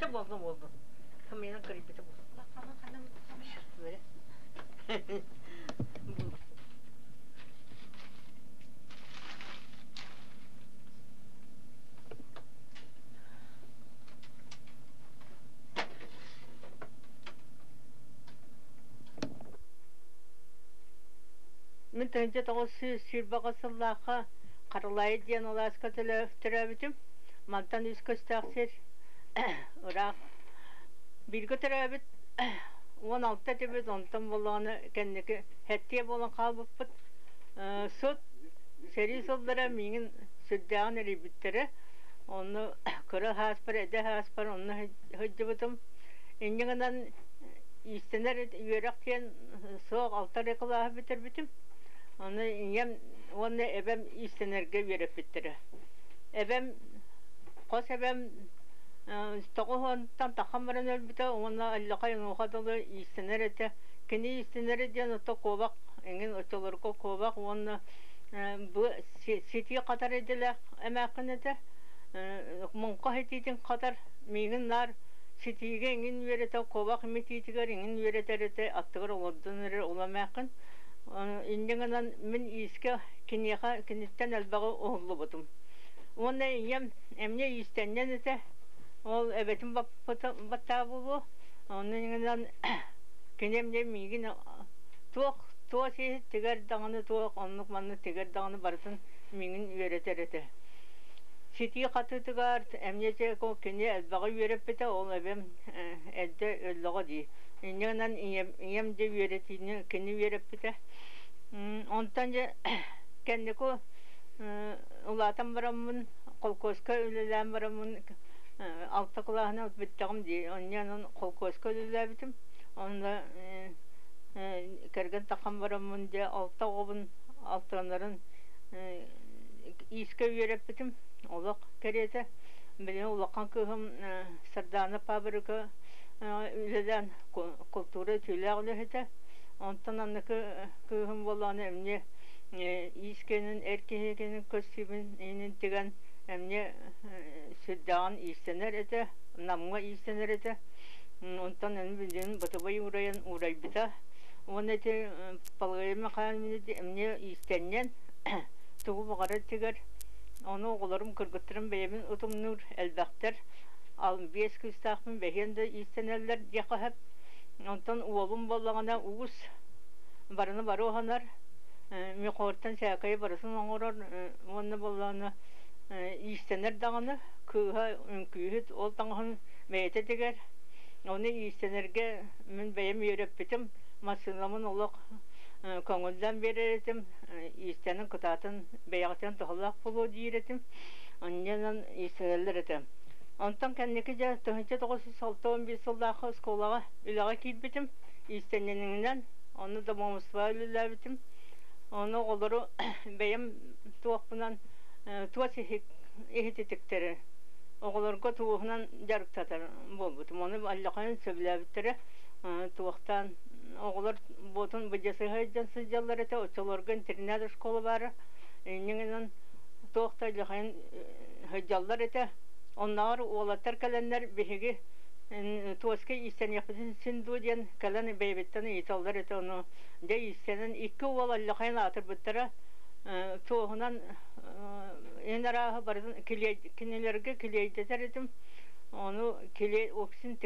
Чэ буоллун буоллун. Хамыйанан кырыйбыта буоллун. Мин 1920 сыллаахха Харалаайы диэн алааска төрөөбүтүм. Мантан үс көстөөх сир ыраах. Бииргэ төрөөбүт 16 этибит, онтон буоллаҕына кэнники хэттиэ буолан хаалбыппыт. Сут сэрии сыллара миигин сүрдээҕин эрийбиттэрэ. Онно кыра сааспар, эдэр сааспар онно сылдьыбытым. Инньэ гынан иистэнэр үөрэх диэн суох алта эрэ кылааһы бүтэрбитим. Ону ийэм уонна эбэм иистэнэргэ үөрэппиттэрэ. Эбэм, хос эбэм 90-тан таххан баран өлбүтэ уонна Аллахай онуоха дылы иистэнэр этэ. Кини иистэнэрэ диэн ото куобах, эҥин оччолорго куобах уонна бу ситии хатар идэлээх эмээххин этэ. Муҥха ситиитин хатар, миигин наар ситиигэ эҥин үөрэтэ, куобах имитиитигэр эҥин үөрэтэр этэ, аттыгар олордон эрэр ол эмээххин. Инньэ гынан мин иискэ киниэхэ киниттэн элбэҕи уһуллубутум. Уонна ийэм эмиэ иистэнньэн этэ. Ол эбэтин баттаа буолуо. Онно гынан кини эмиэ миигин туох туос иһит тигэр даҕаны туох оннук маннык тигэр даҕаны барытын миигин үөрэтэр этэ. Ситии хатыытыгар эмиэ кини элбэҕи үөрэппитэ, ол эбэм эрдэ өллөҕө дии. Инньэ гынан ийэм, ийэм дьэ үөрэтиини кини үөрэппитэ. Онтон дьэ кэнники улаатан бараммын, холкуоска үлэлээн бараммын алта кылааһынан бүттэҕим дии. Онньонон холкуоска үлэлээбитим. Онно кэргэн таххан бараммын дьэ алта оҕобун алтыаннарын иискэ үөрэппитим. Олох кэриэтэ. Билигин улахан кыыһым Сардаана фабрика үлэлээн култуура үтүөлээх үлэһитэ. Онтон анныкы кыыһым буоллаҕына эмиэ иис кэнин, эр киһи кэнин көстүүмүн иһинин тигэн эмиэ сүрдээҕин иистэнэр этэ, Намҥа иистэнэр этэ. Онтон аны билигин Ботобой уурайан уурайбыта. Уонна ити Палгая Михайловна эмиэ иистэнньэн тугу баҕарар тигэр. Ону оҕолорум, кыргыттарым бэйэбин утумнуур элбэхтэр. Биэс кыыстаахпын бэһиэн да иистэнэллэр диэххэ сөп. Онтон уолум буоллаҕына уус барыны бары уһанар, мехортан сээкэйи барытын оҥорор уонна буоллаҕына иистэнэр даҕаны, кыыһа үҥкүүһүт, ол таҥаһын бэйэтэ тигэр. Ону иистэнэргэ мин бэйэм үөрэппитим, массыынабын олох көҥүллээн биэрэр этим, иистэнин кытаатын бэйэҕитин туһалаах буолуо диир этим. Онньонон иистэнэллэр этэ. Онтон кэнники дьэ 1961 сыллаахха оскуолаҕа үлэҕэ киирбитим, иистэнньэҥинэн, ону домомустваҕа үлэлээбитим. Ону оҕолору бэйэм туохпунан туос иһититиктэри оҕолорго туоһунан дьарыктатар буолбутум. Ону аллахайын сөбүлээбиттэрэ туохтаан оҕолор буотун быдьасыһа илдьэн сылдьаллар этэ. Оччолорго интернат школа баара. Инньэ туох да аллахайын сылдьаллар этэ. Оннооҕор уолаттар кэлэннэр биһиги туоска иистэниэхпитин син дуу диэн кэлэн бэйэбиттэн ыйыталлар этэ. Ону дьэ иистэнэн икки уол аллахайын аатырбыттара туоһунан эн арааһы барытын кинилэргэ килиэйдэтэр этим. Ону килиэй оксин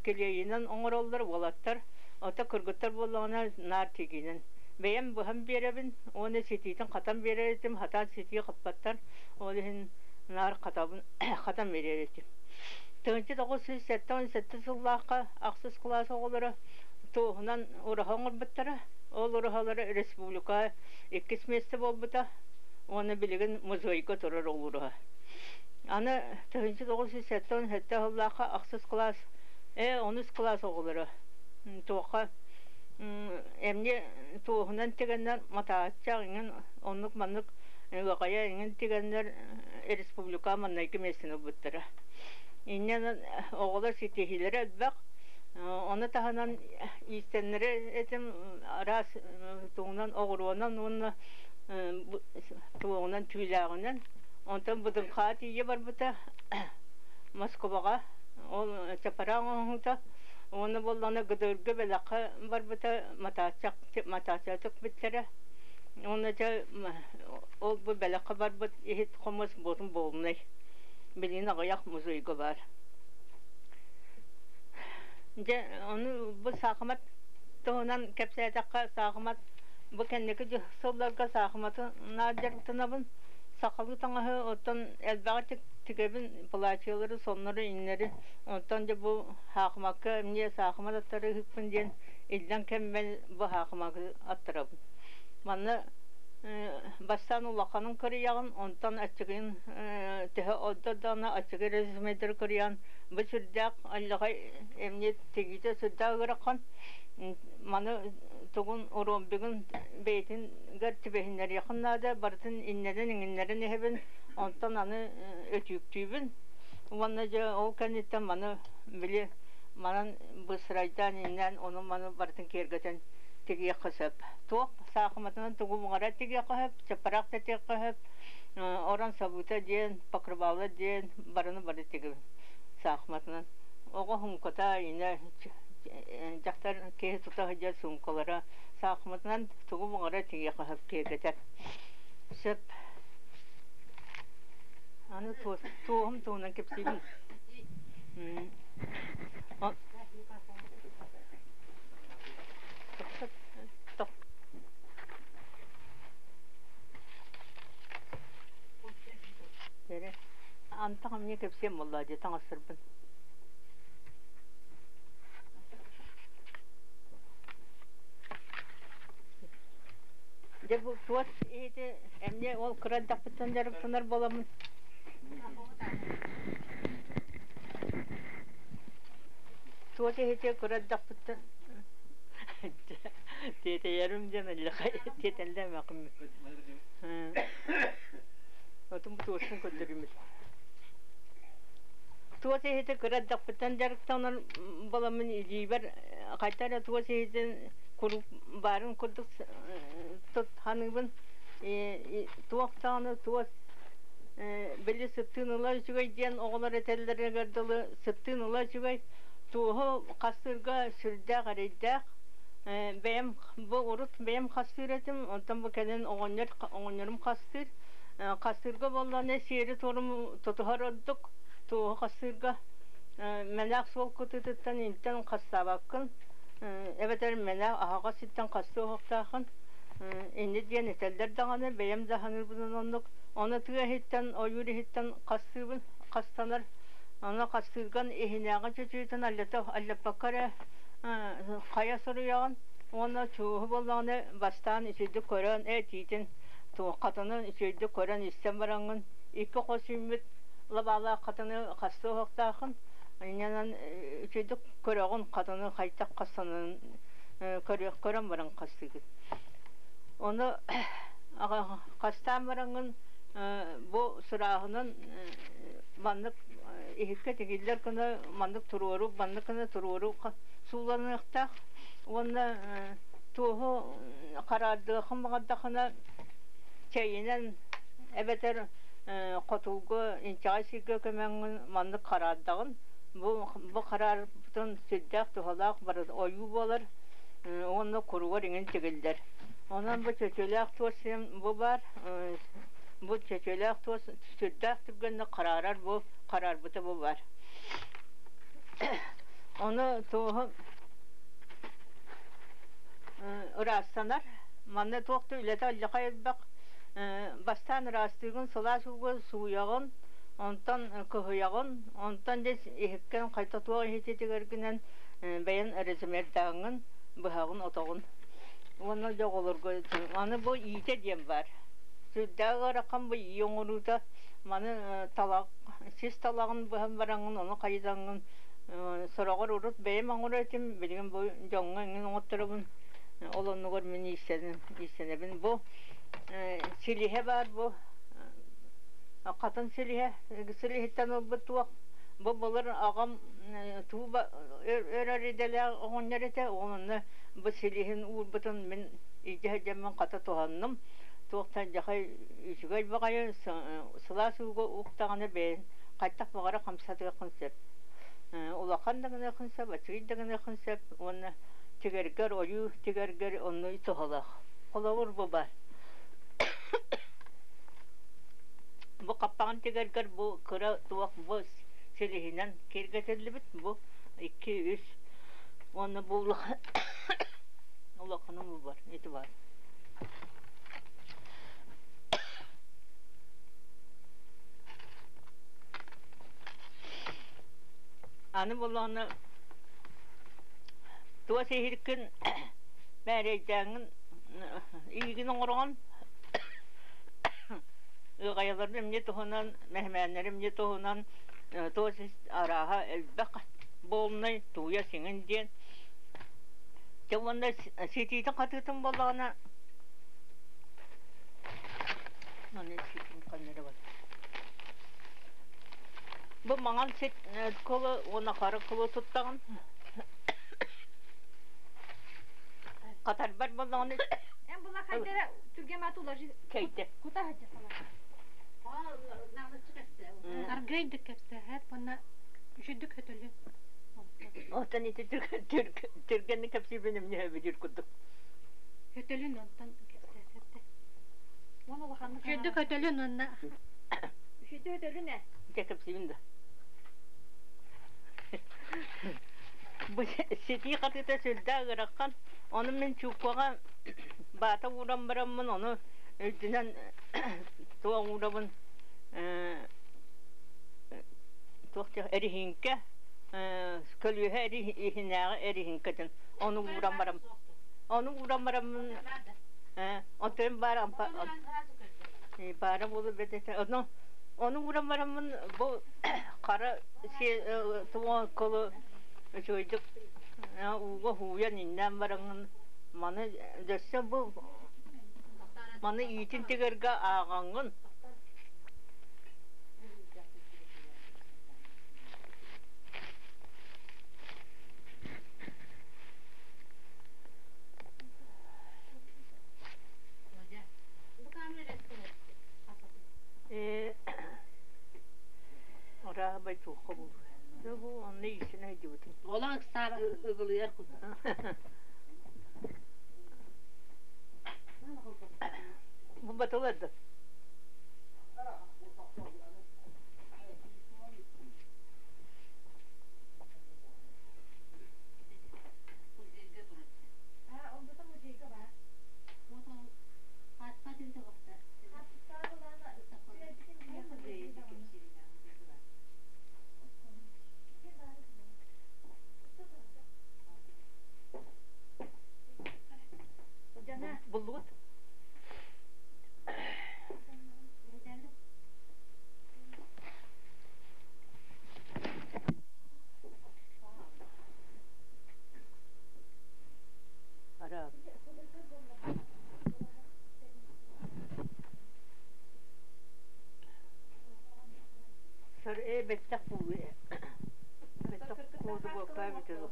килиэйинэн оҥороллор уолаттар. Ото кыргыттар буоллаҕына наар тигиинэн. Бэйэм быһан биэрэбин уонна ситиитин хатан биэрэр этим. Хатаан ситии хаппаттар. Ол иһин наар хатабын хатан биэрэр этим. 1977 сыллаахха ахсыс кылаас оҕолоро туоһунан ураһа оҥорбуттара. Ол ураһалара республика иккис миэстэ буолбута уонна билигин музейга турар ол ураһа. Аны 1977 сыллаахха ахсыс кылаас, онус кылаас оҕолоро туохха эмне туоһунан тигэннэр матааччах иҥин оннук-маннык ыаҕайа иҥин тигэннэр республика маҥнайгы миэстэни ылбыттара. Инньэ оҕолор ситиһиилэрэ элбэх. Ону таһынан иистэннэри этим араас тугунан оҕуруонан уонна туоҕунан түүлээҕинэн. Онтон Будунхаа тиийэ барбыта Москваҕа. Ол чапараах оҥоһуута. Уонна буоллаҕына Гыдырга бэлэххэ барбыта Матааччах Матааччатык бүттэрэ. Уонна дьэ ол бу бэлэххэ барбыт иһит хомус буотун буолунай. Билигин аҕыйах музейга баар. Дьэ ону бу саахымат туһунан кэпсээтэххэ саахымат бу кэнники сылларга саахыматы наар дьарыктанабын. Сахалыы таҥаһы оттон элбэҕи тигэбин, платьелары, соннору, иннэри. Онтон дьэ бу саахымакка эмиэ саахымат аттарыыһыкпын диэн иллэҥ кэммэр бу саахыматы аттарабын. Манна бастаан улаханын кырыйаҕын, онтон аччыгыйын төһө ордордоҕуна аччыгый резюмедары кырыйан бу сүрдээх аллаҕай эмиэ тигиитэ сүрдээх ыарахан. Маны тугун ромбигын бэйэтингэр түбэһиннэриэххин наада, барытын иннэрин-иҥиннэрин иһэбин, онтон аны өтүүктүүбүн. Уонна дьэ ол кэнниттэн маны били манан быстрайдаан иннээн ону-маны барытын киэргэтэн тигиэххэ сөп. Туох саахыматынан тугу баҕарар тигиэххэ сөп, чаппараах да тигиэххэ сөп, орон сабыыта диэн, покрывало диэн барыны бары тигибин саахыматынан. Оҕо суумката инэ дьахтар киһи тута сылдьар суумкалара саахыматынан тугу баҕарар тигиэххэ сөп киэргэтэр. Сөп. Аны туоһум туһунан кэпсиибин. Антах эмиэ кэпсиэм буоллаа дии таҥастарбын. Дьэ бу туос иһити эмиэ ол кыра эрдэхпиттэн дьарыктанар буоламмын. Туос иһити кыра эрдэхпиттэн тиэтэйэрим диэн тиэтэллээмэххин. Отун туоскун көрдөрүмүт. Туос иһити кыра эрдэхпиттэн дьарыктанар буоламмын илиибэр хайта эрэ туос иһитин куруук баарын курдук саныыбын. Туох даҕаны туос били сыттыын ыла үчүгэй диэн оҕолор этэллэригэр дылы сыттыын ыла үчүгэй. Туоһу хастыырга сүрдээх эрэйдээх. Бэйэм бу урут бэйэм хастыыр этим, онтон бу кэлин оҕонньор оҕонньорум хастыыр. Хастыырга буоллаҕына сиэри-туорум тутуһар ордук. Туоһу хастыырга мэнээх суол кытыытыттан интэн хастаабаккын, эбэтэр мэнээх аһаҕас сиртэн хастыы оһохтооххун. Инни диэн этэллэр даҕаны, бэйэм да саныырбынан оннук. Ону тыа иһиттэн, ойуур иһиттэн хастыыбын, хастанар. Ону хастыырган иһинээҕи чочуйтан аллата аллаппакка эрэ хайа суруйаҕын уонна чууһу буоллаҕына бастаан үчүгэйдик көрөн этиитин хатыны үчүгэйдик көрөн истэн бараҥҥын икки хос үүммүт лабаалаах хатыны хастыы оһохтооххун инньэнэн үчүгэйдик көрөҕүн хатыны хайдах хастанарын көрөн баран хастыыгын ону хастаан бараҥҥын бу сурааһынан маннык иһиккэ тигиллэр гына маннык туруору маннык гына туруору сууланыахтаах уонна туоһу хараардыаххын баҕардаххына чэйинэн эбэтэр хотугу инчэҕэй сиргэ көмөҥҥүн маннык хараардаҕын бу бу хараарбытын сүрдээх туһалаах бары ойуу буолар уонна куругар иҥин тигиллэр онон бу чөчөлөөх туос бу баар бу чөчөлөөх туос сүрдээх түргэнник хараарар бу хараарбыта бу баар ону туоһу ыраастанар манна туох да үлэтэ алдьархай элбэх бастаан ыраастыыгын сылаас ууга сууйаҕын онтон кыһыйаҕын онтон дьэ иһиккин хайта туох иһититигэргинэн бэйэн резюмердааҥҥын быһаҕын отоҕун уонна дьэ оҕолорго аны бу иитэ диэн баар сүрдээх ыарахан бу ии оҥоруута маны талах сис талаҕын быһан бараҥҥын ону хайытаҥҥын сороҕор урут бэйэм оҥорор этим билигин бу дьоҥҥо эҥин оҥотторобун ол оннугар мин иистэнэбин бу силиһэ баар бу хатын силиһэ силиһиттэн ылбыт туох бу былыр аҕам тууба өрөр идэлээх оҕонньор этэ онно бу силиһин уурбутун мин илдьэ сылдьаммын хата туһанным туохтан дьахай үчүгэй баҕайы сылаас ууга уктаҕына бэйэн хайдах баҕара хамсатыаххын сөп. Улахан да гыныаххын сөп, аччыгый да гыныаххын сөп уонна тигэргэр, ойуу тигэргэр онно туһалаах. Холобур бу баар. Бу хаппаҕын тигэргэр бу кыра туох бу силиһинэн киэргэтиллибит бу икки үс уонна бу улахан улаханым бу бар ити бар. Аны буоллаҕына туос иһиркин мээрэйдээҥҥин иигин оҥороҕун ыаҕайаларын эмне туһунан мэһмээннэри эмне туһунан туос арааһа элбэх буолнай тууйа сиҥин диэн дьэ уонна ситиитин хатыытын буоллаҕына маны ситин ханнары бар Бу маҥан сит кылы уонна хара кылы туттаҕын. Хатарбар боллоҕуна Эн була хайдара түргэн аты уложи Кейте. Кута хадьа сала. Аргыйдык кэпсэһэт уонна үчүдүк хөтөлү. Оттон ити түргэнник кэпсиибин эмне өбүдүр курдук. Хөтөлүн онтон кэпсэһэт. Уон улаханнык Үчүдүк хөтөлүн уонна Үчүдү хөтөлүн э. Дьэ кэпсиибин да. Бу ситии хатыыта сүрдээх ыарахан. Ону мин чууккаҕа баата ууран бараммын, ону үрдүнэн туох уурабын туох эриһиҥкэ көлүөһэ иһинээҕи эриһиҥкэтин ону ууран барам ону ууран бараммын онтон баар баара буолу бэтэтэ ону ону ууран бараммын бу хара туон кылы үчүгэйдик ууга һууйан иннээн бараҥҥын маны дөссө бу маны иитин тигэргэ ааҕаҥҥын Ырааһабай туохха буолуо. Бу онно иисин өйдүбүтүм. Олоҥ ыксаан ыгылыйар курдук. Бу батылар да. Буллугут? Ара. Сор э бэттэх буолуо. Бэттэх кууду буолка эбитэ дуу.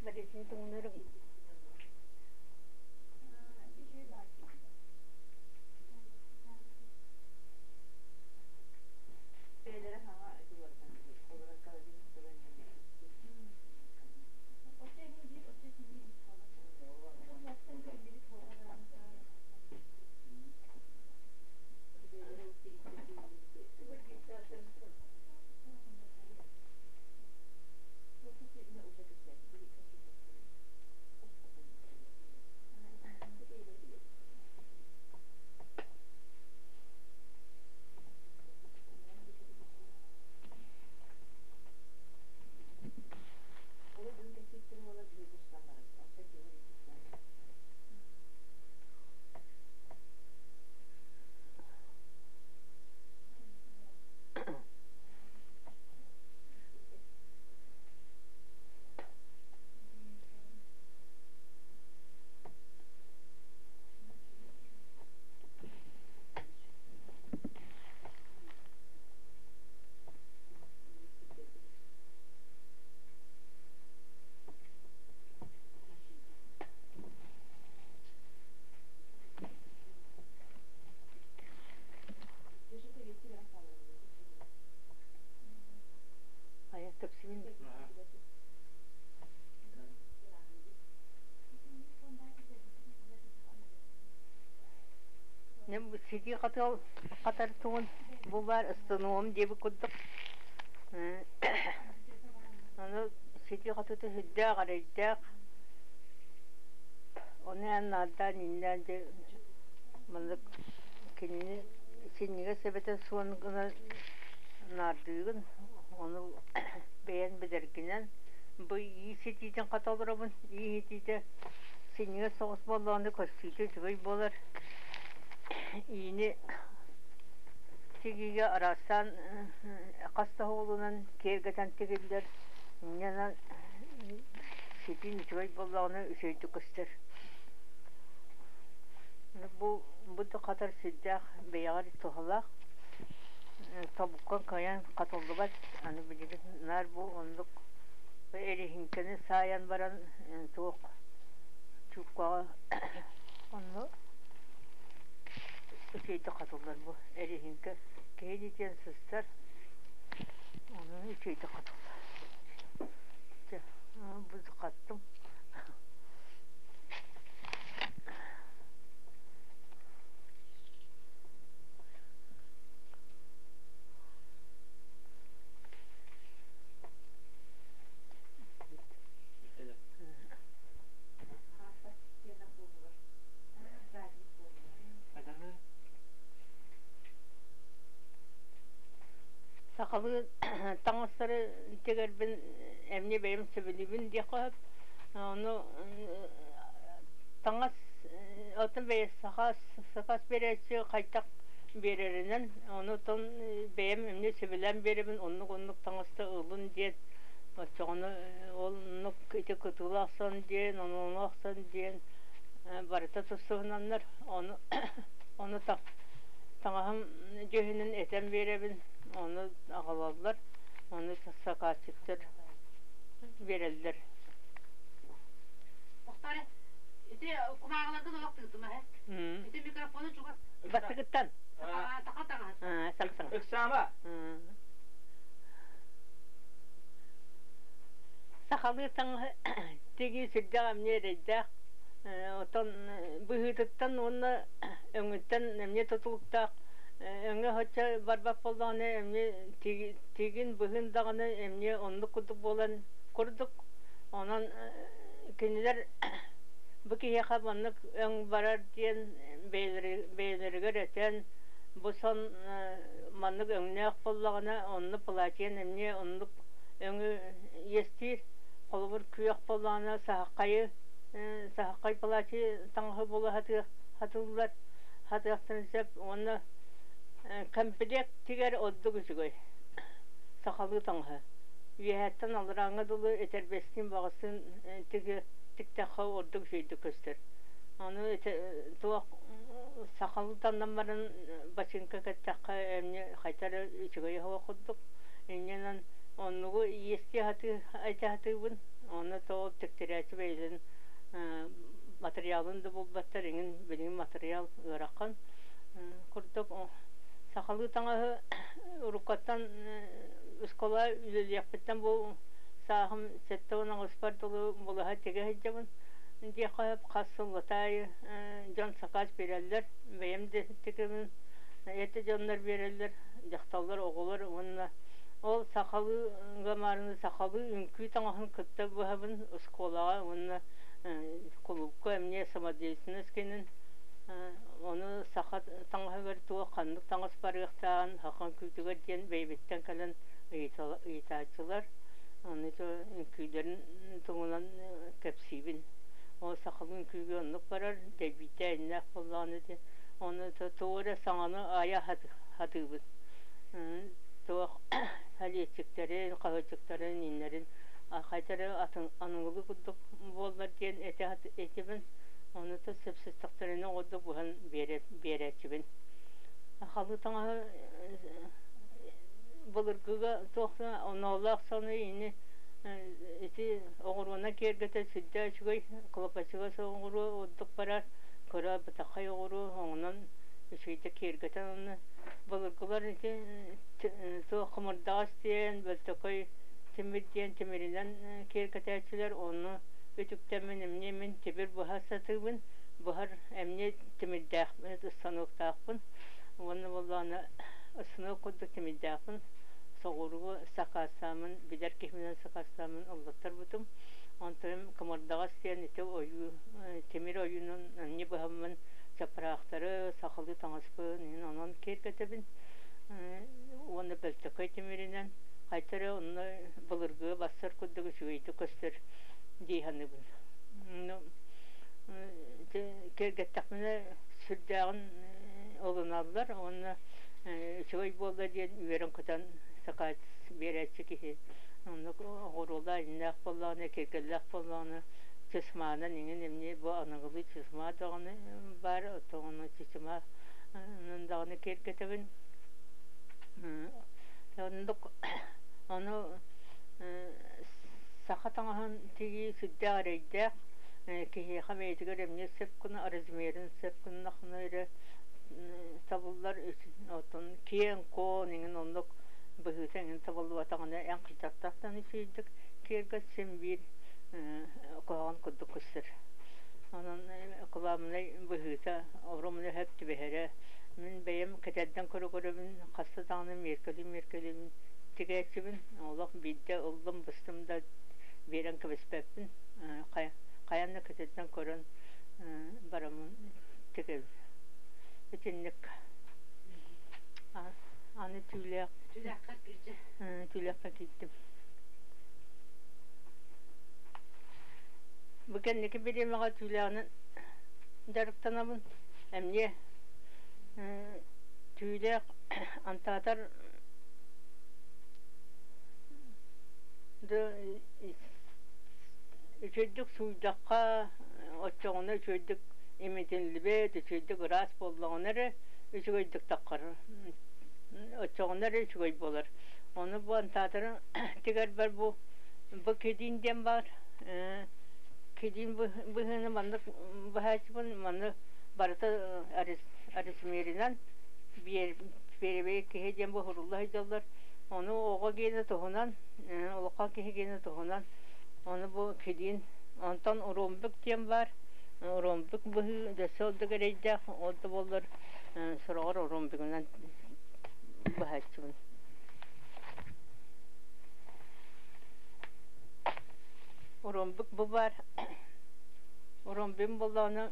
Бэрисин туҥнарым. Ситии хатыал хатар тугун бу баар ыстынуом диэбит курдук. Ону ситии хатыыта сүрдээх эрэйдээх. Ону эн наардаан иннээн дьэ маннык кинини синньигэс эбэтэр суон гына наардыыгын. Ону бэйэн билэргинэн бу ии ситиитин хата олоробун. Ии ситиитэ синньигэс соҕус буоллаҕына көстүүтэ үчүгэй буолар. Иини тигиигэ араастаан хас да оһолунан киэргэтэн тигиллэр. Инньэ ситиин үчүгэй буоллаҕына үчүгэйдик көстөр. Бу бу да хатар сүрдээх бэйэҕэр туһалаах. Тобукка кыайан хатыллыбат. Аны билигин наар бу оннук эриһиҥкэни саайан баран туох чууккаҕа онно үчүгэйдик хатыллар бу эриһиҥкэ киһи илиитинэн сыстар ону үчүгэйдик хатыллар. Чэ, бу хаттым. Сахалыы таҥастары тигэрбин эмиэ бэйэм сөбүлүүбүн диэххэ сөп. Ону таҥас оттон бэйэ саха сакаас биэрээччи хайдах биэрэринэн, ону оттон бэйэм эмиэ сөбүлээн биэрэбин, оннук-оннук таҥаста ылын диэн. Оччоҕуна оннук ити кытыылаах сон диэн, онуолаах сон диэн барыта тустуһунаннар, ону ону таҥаһым дьүһүнүн этэн биэрэбин, ону аҕалаллар, ону сакаасчыттар биэрэллэр. Охторе, ити кумааҕыларгын олох тыытыма һэ. Ити микрофону чугас. Бастакыттан. Таха таҥаһа. Саҥ-саҥ. Ыксаама. Сахалыы таҥаһы тигии сүрдээх эмиэ эрэйдээх. Оттон быһыытыттан уонна өҥүттэн эмиэ тутулуктаах. Өҥө соччо барбат буоллаҕына эмиэ тигин быһыын даҕаны эмиэ оннук курдук буолан курдук. Онон кинилэр бу киһиэхэ маннык өҥ барар диэн бэйэлэригэр этэн бу сон маннык өҥнөөх буоллаҕына онно платьен эмиэ оннук өҥү иэстиир. Холобур, күөх буоллаҕына саһаххайы саһаххай платье таҥаһы буола сатыыллар, сатыахтарын сөп уонна комплект тигэр ордук үчүгэй сахалыы таҥаһы. Үөһэттэн алларааҥҥа дылы этэрбэстиин баҕастыын тиктэххэ ордук үчүгэйдик көстөр. Аны туох сахалыы таннан баран бачыыҥка кэттэххэ эмиэ хайта эрэ үчүгэй оһох курдук. Инньэнэн оннугу иэстии сатыы этэ сатыыбын. Онно тоҕо тиктэрээччи бэйэтин матырыйаалын да булбаттар, иҥин билигин матырыйаал ыарахан курдук. Сахалыы таҥаһы уруккаттан оскуола үлэлиэхпиттэн бу сааһым 78-пар дылы булаһа тигэ сылдьабын диэххэ сөп. Хас сыллата аайы дьон сакаас биэрэллэр, бэйэм да тигэбин, эти дьоннор биэрэллэр, дьахталлар, оҕолор уонна ол сахалыы гамаарыны сахалыы үҥкүү таҥаһын кытта быһабын оскуолаҕа уонна кулуупка эмиэ самодеятельность кэнин ону саха таҥаһыгар туох ханнык таҥас барыахтааҕын саха үҥкүүтүгэр диэн бэйэбиттэн кэлэн ыйытааччылар ону үҥкүүлэрин туһунан кэпсиибин. Ол сахалыы үҥкүүгэ оннук барар, дэбиитэ иннээх буоллаҕына диэн ону тугу эрэ саҥаны айа сатыыбын. Туох халиэччиктэрин, хаһыаччыктарын, иннэрин хайда эрэ атын аныгылыы курдук буоллар диэн этэ этибин. Ону да сөпсөстөхтөрүнэ оҕордук быһан биэрээччибин. Халыы таҥаһы былыргыга туох оноолоох сону ини ити оҕуруонан киэргэтэр сүрдээх үчүгэй кылапачыгас оҕуруо ордук барар кыра бытаххай оҕуруо оҥонон үчүгэйдик киэргэтэн онно былыргылар ити туох хомурдаҕас диэн бөлтөкөй тимир диэн тимиринэн киэргэтээччилэр ону үтүктэммин эмиэ мин тимир быһа сатыыбын. Быһар эмиэ тимирдээх станоктаахпын уонна буоллаҕына станок курдук тимирдээхпин соҕуруу сакаастааммын билэр киһибинэн сакаастааммын ыллаттарбытым. Онтон кымырдаҕас диэн ити ойуу тимир ойуунун анньы быһаммын чапыраахтары сахалыы таҥаспын иһин онон киэргэтэбин уонна бөлтөкөй тимиринэн хайта эрэ онно былыргы бассар курдук үчүгэйдик көстөр дии саныыбын. Киэргэттэхпинэ сүрдээҕин ылыналлар уонна үчүгэй буолла диэн үөрэн-көтөн сакаас биэрээччи киһи оннук оҕуруолаах иннээх буоллаҕына, киэргэллээх буоллаҕына чысмаанан иҥин эмиэ бу аныгылыы чысмаа даҕаны баар, оттон чычымаанан даҕаны киэргэтэбин. Оннук ону саха таҥаһын тигии сүрдээх эрэйдээх, киһиэхэ бэйэтигэр эмиэ сөп гына размерын сөп гыннахына эрэ табыллар. Оттон киэҥ-куоҥ иҥин оннук быһыыта иҥин табыллыбатаҕына эн хайдахтаах үчүгэйдик киэргэт син биир куһаҕан курдук көстөр. Онон кылаабынай быһыыта оромно сөп түбэһэрэ. Мин бэйэм кэтэрдэн көрө-көрөбүн хаста даҕаны миэркэлии-миэркэлиибин тигээччибин. Олох биирдэ ыллым, быстым да биэрэн кэбиспэппин. Хайаан да кэтэрдэн көрөн бараммын тигэбин. Итинник аны түүлээх Түүлээххэр киирдэ. Түүлээххэ киирдим. Бу кэнники бириэмэҕэ түүлээҕинэн дьарыктанабын. Эмиэ түүлээх антаатар үчүгэйдик сууйдахха, оччоҕуна үчүгэйдик имитиллибэт, үчүгэйдик ыраас буоллаҕына эрэ үчүгэйдик таххар. Оччоҕуна эрэ үчүгэй буолар. Ону бу антаатарын тигэрбэр бу бу кидин диэн баар. Кидин быһыыны маннык быһааччыбын, маннык барыта арисмеринэн биэрэбэй киһи диэн буһурулла сылдьаллар. Ону оҕо гиэнэ туһунан, улахан киһи гиэнэ туһунан. Ону бу кидин. Онтон ромбик диэн баар. Ромбик быһыы дөссө ордук эрэйдээх. Ол да буоллар сороҕор ромбигынан быһааччыбын. Ромбик бу баар. Ромбин буоллаҕына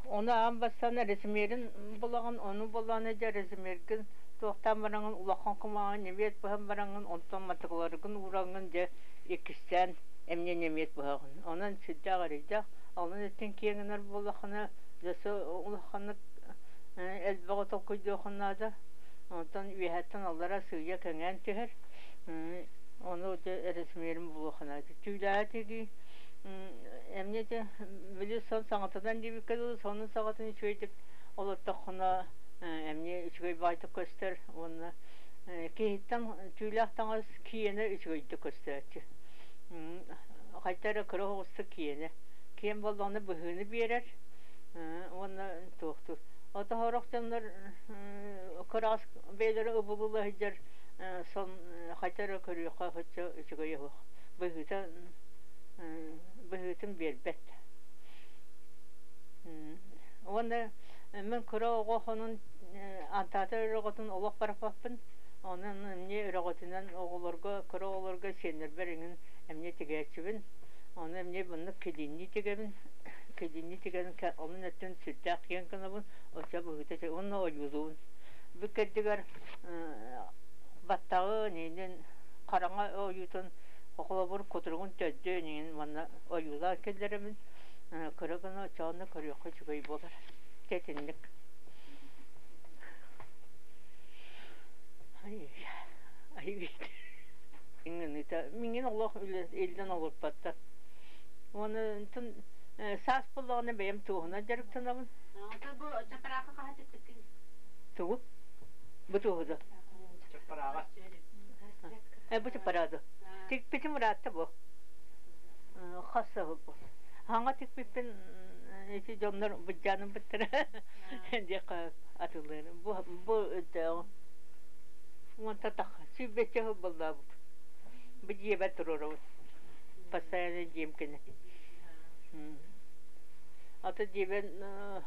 ону аан бастаан резюмерин булаҕын, ону булаҕына дьэ резюмергин туохтаан бараҥын улахан кумааҕы ньэмиэт быһан бараҥын, онтон матыгыларгын уураҥҥын дьэ иккистээн эмиэ ньэмиэт быһаҕын. Онон сүрдээх эрэйдээх. Онон өттүн киэҥ гынар буоллаххына дьэ улаханнык элбэҕи толкуйдуоххун наада. Онтон үөһэттэн аллара сыыйа кэҥээн түһэр. Ону дьэ резюмерин булуохха наада. Түүлээҕи тигии эмиэ дьэ били сон саҥатынан диэбиккэ дылы сонун саҕатын үчүгэйдик олортоххуна эмиэ үчүгэй баҕайытык көстөр уонна киһиттэн түүлээх таҥас киэнэ үчүгэйдик көстөөччү. Хайта эрэ кыра оҕустук киэнэ. Киэн буоллаҕына быһыыны биэрэр уонна туохтуур. Ото сорох дьоннор кыраҕас бэйэлэрэ ыбылыла сылдьар сон хайта эрэ көрүөххэ соччо үчүгэйэ суох. Быһыыта быһыытын биэрбэт. Уонна мин кыра оҕо хонун антаатар өрөҕөтүн олох бараппаппын. Онон эмиэ өрөҕөтүнэн оҕолорго, кыра оҕолорго сиэннэрбэр эҥин эмиэ тигээччибин. Ону эмиэ маннык килииннии тигэбин. Килииннии тигэн онун өттүн сүрдээх киэҥ гынабын. Оччо быһыыта уонна ойуулуубун. Бүк кэрдигэр баттаҕын, иинин, хараҥа ойуутун, холобур, кутуругун төрдүн иҥин манна ойуулаан киллэрэбин. Кыра гына оччоҕуна көрүөххэ үчүгэй буолар. Тэтинник. Ай, ай, Миҥин олох илдэн олорпаттар. Уонна саас буоллаҕына бэйэм туоһунан дьарыктанабын. Бу чапараахы хаһа тикпиккин? Тугу? Бу туоһуду. Чаппарааҕа. Бу чаппараады. Тикпитим ыраатта бу. Хас сыл бу. Хаҥа тикпиппин ити дьоннор быдьааным быттара диэххэ атылыыр. Бу бу өйдөөҕүм. Уонта тахха сүүрбэччэ сыл буоллаабыт. Бу дьиэбэр туруорабын. Постоянно дьиэм кэннэ. Ата дьиэбэр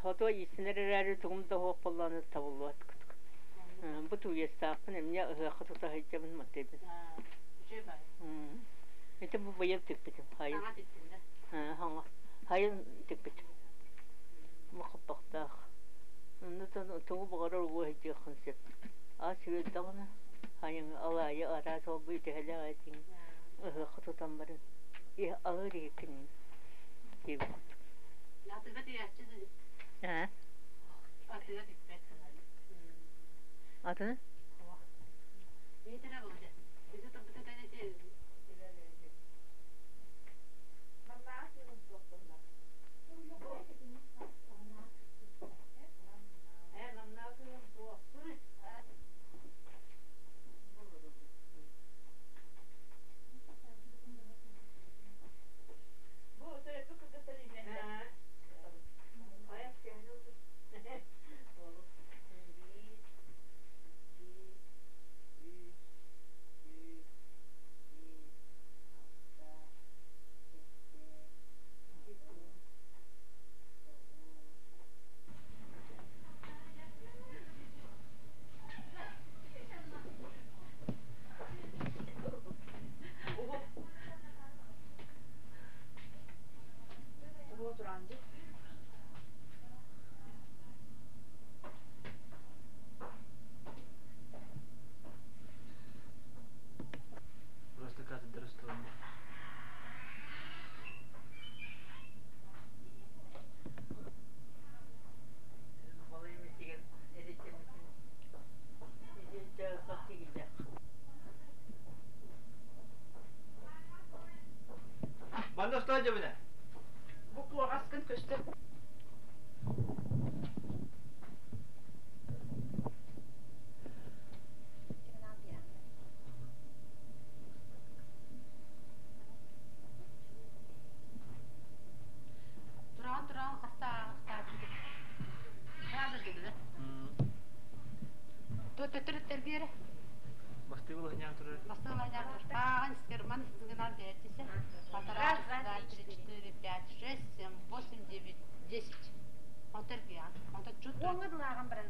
хотуо иистэнэр эрээри тугум да суох буоллаҕына табыллыбат курдук. Бу тууйастаахпын эмиэ ыһыахха тута сылдьабын мантыйбын. Ити бу быйыл тикпитим. Хайын. Хаҥа. Хайын тикпитим. Бу хаппахтаах. Оннуттан тугу баҕарар угуо сылдьыаххын сөп. Ас үөл даҕаны хайын алаайы араас ол-бу итэһэлээх этиҥ ыһыахха тутан баран аһыыр иһиккин диэбит курдук. Атыга тигээччи Ээ. Атыга тикпэт. Атын? Ийэтэрэ болды. Ити турбута кэнити. Просто кафедра стороны. Манна устаа дьэбинэ. Бу куоҕаскын көстөр. Туран туран хаста хаста. Хаста Төттөрүттэр Бастыгыл ыһнян турар. Раз, два, три, четыре, пять, шесть, семь, восемь, девять, десять. Оңы дылааган баран.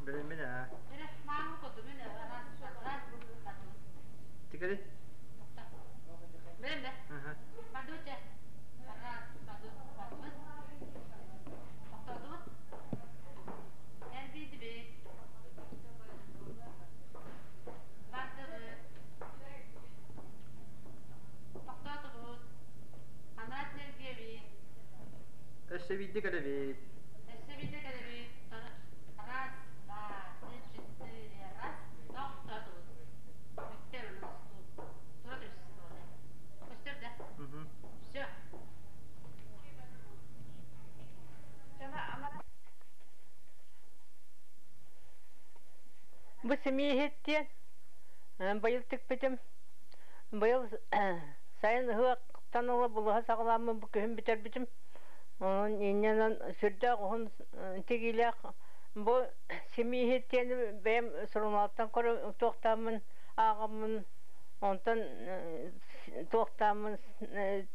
Билиммин аа. Тикери? Аха. Өссө биирдэ кэлэбит. Мгм. Бу симииһиттиэн быйыл тикпитим. Быйыл сайын ыһыахтан ыла булуһа саҕаламмын бу күһүн бүтэрбитим. Онон инньэнэн сүрдээх уһун тигиилээх бу симииһиттиэни бэйэм сурунаалтан көрө туохтааммын ааҕаммын онтон туохтааммын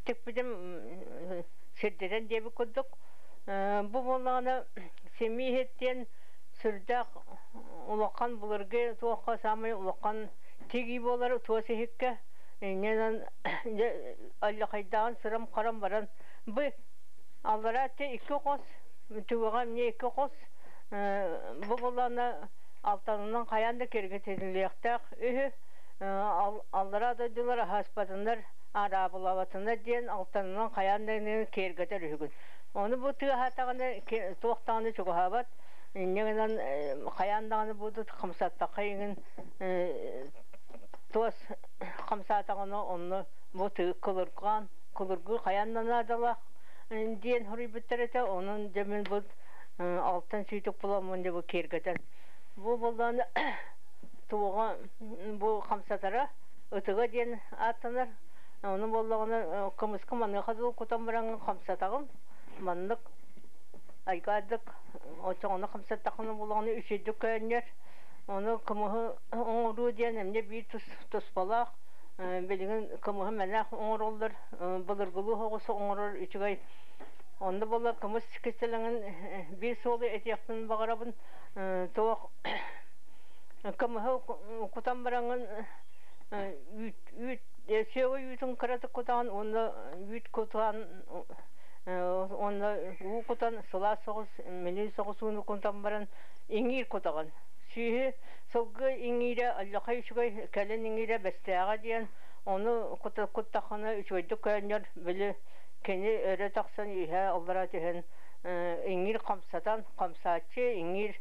тикпитим сирдэтэн диэбит курдук. Бу буоллаҕына симииһиттиэн сүрдээх улахан былыргы туохха саамай улахан тигии буолар туос иһиккэ инньэнэн дьэ аллахайдааҕын сырам-харам баран бу аллараа өттө икки хос түгэҕэ эмиэ икки хос бу буоллаҕына алтанынан хайаан да киэргэтиллиэхтээх үһү аллараа дойдулар аһааспатыннар араабылаабатыннар диэн алтанынан хайаан да киэргэтэр үһүгүн ону бу тыаһаатаҕына туох даҕаны чугаһаабат Инньэ гынан хайаан даҕаны буолбут хамсаттахха иҥин туос хамсаатаҕына онно бу кылырҕаан кылыргыы хайаан да наадалаах диэн хоруйбуттар этэ. Онон дьэ мин бу алтан сүүтүк буламмын дьэ бу киэргэтэн бу буоллаҕына туоҕа бу хамсатара ытыга диэн ааттанар. Ону буоллаҕына кымыска маныаха дылы кутан баран хамсатаҕын. Маннык айгаардык оччоҕуна хамсаттаххына буоллаҕына үчүгэйдик көөнньөр. Ону кымыһы оҥоруу диэн эмиэ биир туспалаах. Билигин кымыһы мэнээх оҥороллор. Былыргылыы соҕус оҥорор үчүгэй. Онно буолла кымыс кистэлэҥин биир суолу этиэхпин баҕарабын. Туох кымыһы кутан бараҥҥын үүт үүт сүөгэй үүтүн кыратык кутаҕын уонна үүт кутан уонна уу кутан сылаас соҕус мэлий соҕус ууну кутан баран иҥиир кутаҕын сүүһү сылгы иҥиирэ аллахай үчүгэй кэлин иҥиирэ бэстээҕэ диэн ону куттаххына үчүгэйдик көөнньөр били кини өрө тахсан үөһэ аллара түһэн иҥиир хамсатан хамсааччы иҥиир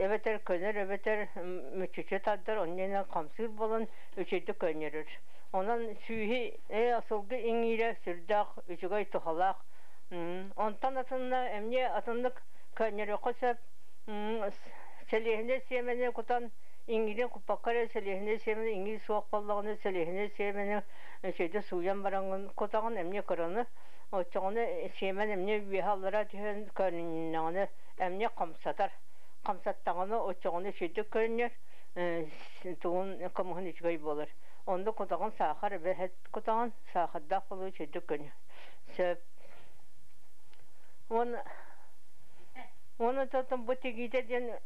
эбэтэр көнөр эбэтэр мүччүчү тардар онньонон хамсыыр буолан үчүгэйдик көөнньөрөр онон сүүһү сылгы иҥиирэ сүрдээх үчүгэй туһалаах. Онтон атынна эмне атыннык көннөрүөххэ сөп. Сэлиэһинэй сиэмэни кутан иҥиирин куппакка эрэ сэлиэһинэй сиэмэни иҥиир суох буоллаҕына сэлиэһинэй сиэмэни үчүгэйдик сууйан бараҥҥын кутаҕын эмне кыраны. Оччоҕуна сиэмэн эмне үөһэ аллара түһэн көрүннэҕинэ эмне хамсатар. Хамсаттаҕына оччоҕуна үчүгэйдик көрүнэр, тугун кымыһын үчүгэй буолар. Онно кутаҕын саахар эбэһэт кутаҕын саахардаах буолуу үчүгэйдик көнөр. Сөп. Уонна уонна тотон бу тигиитэ диэн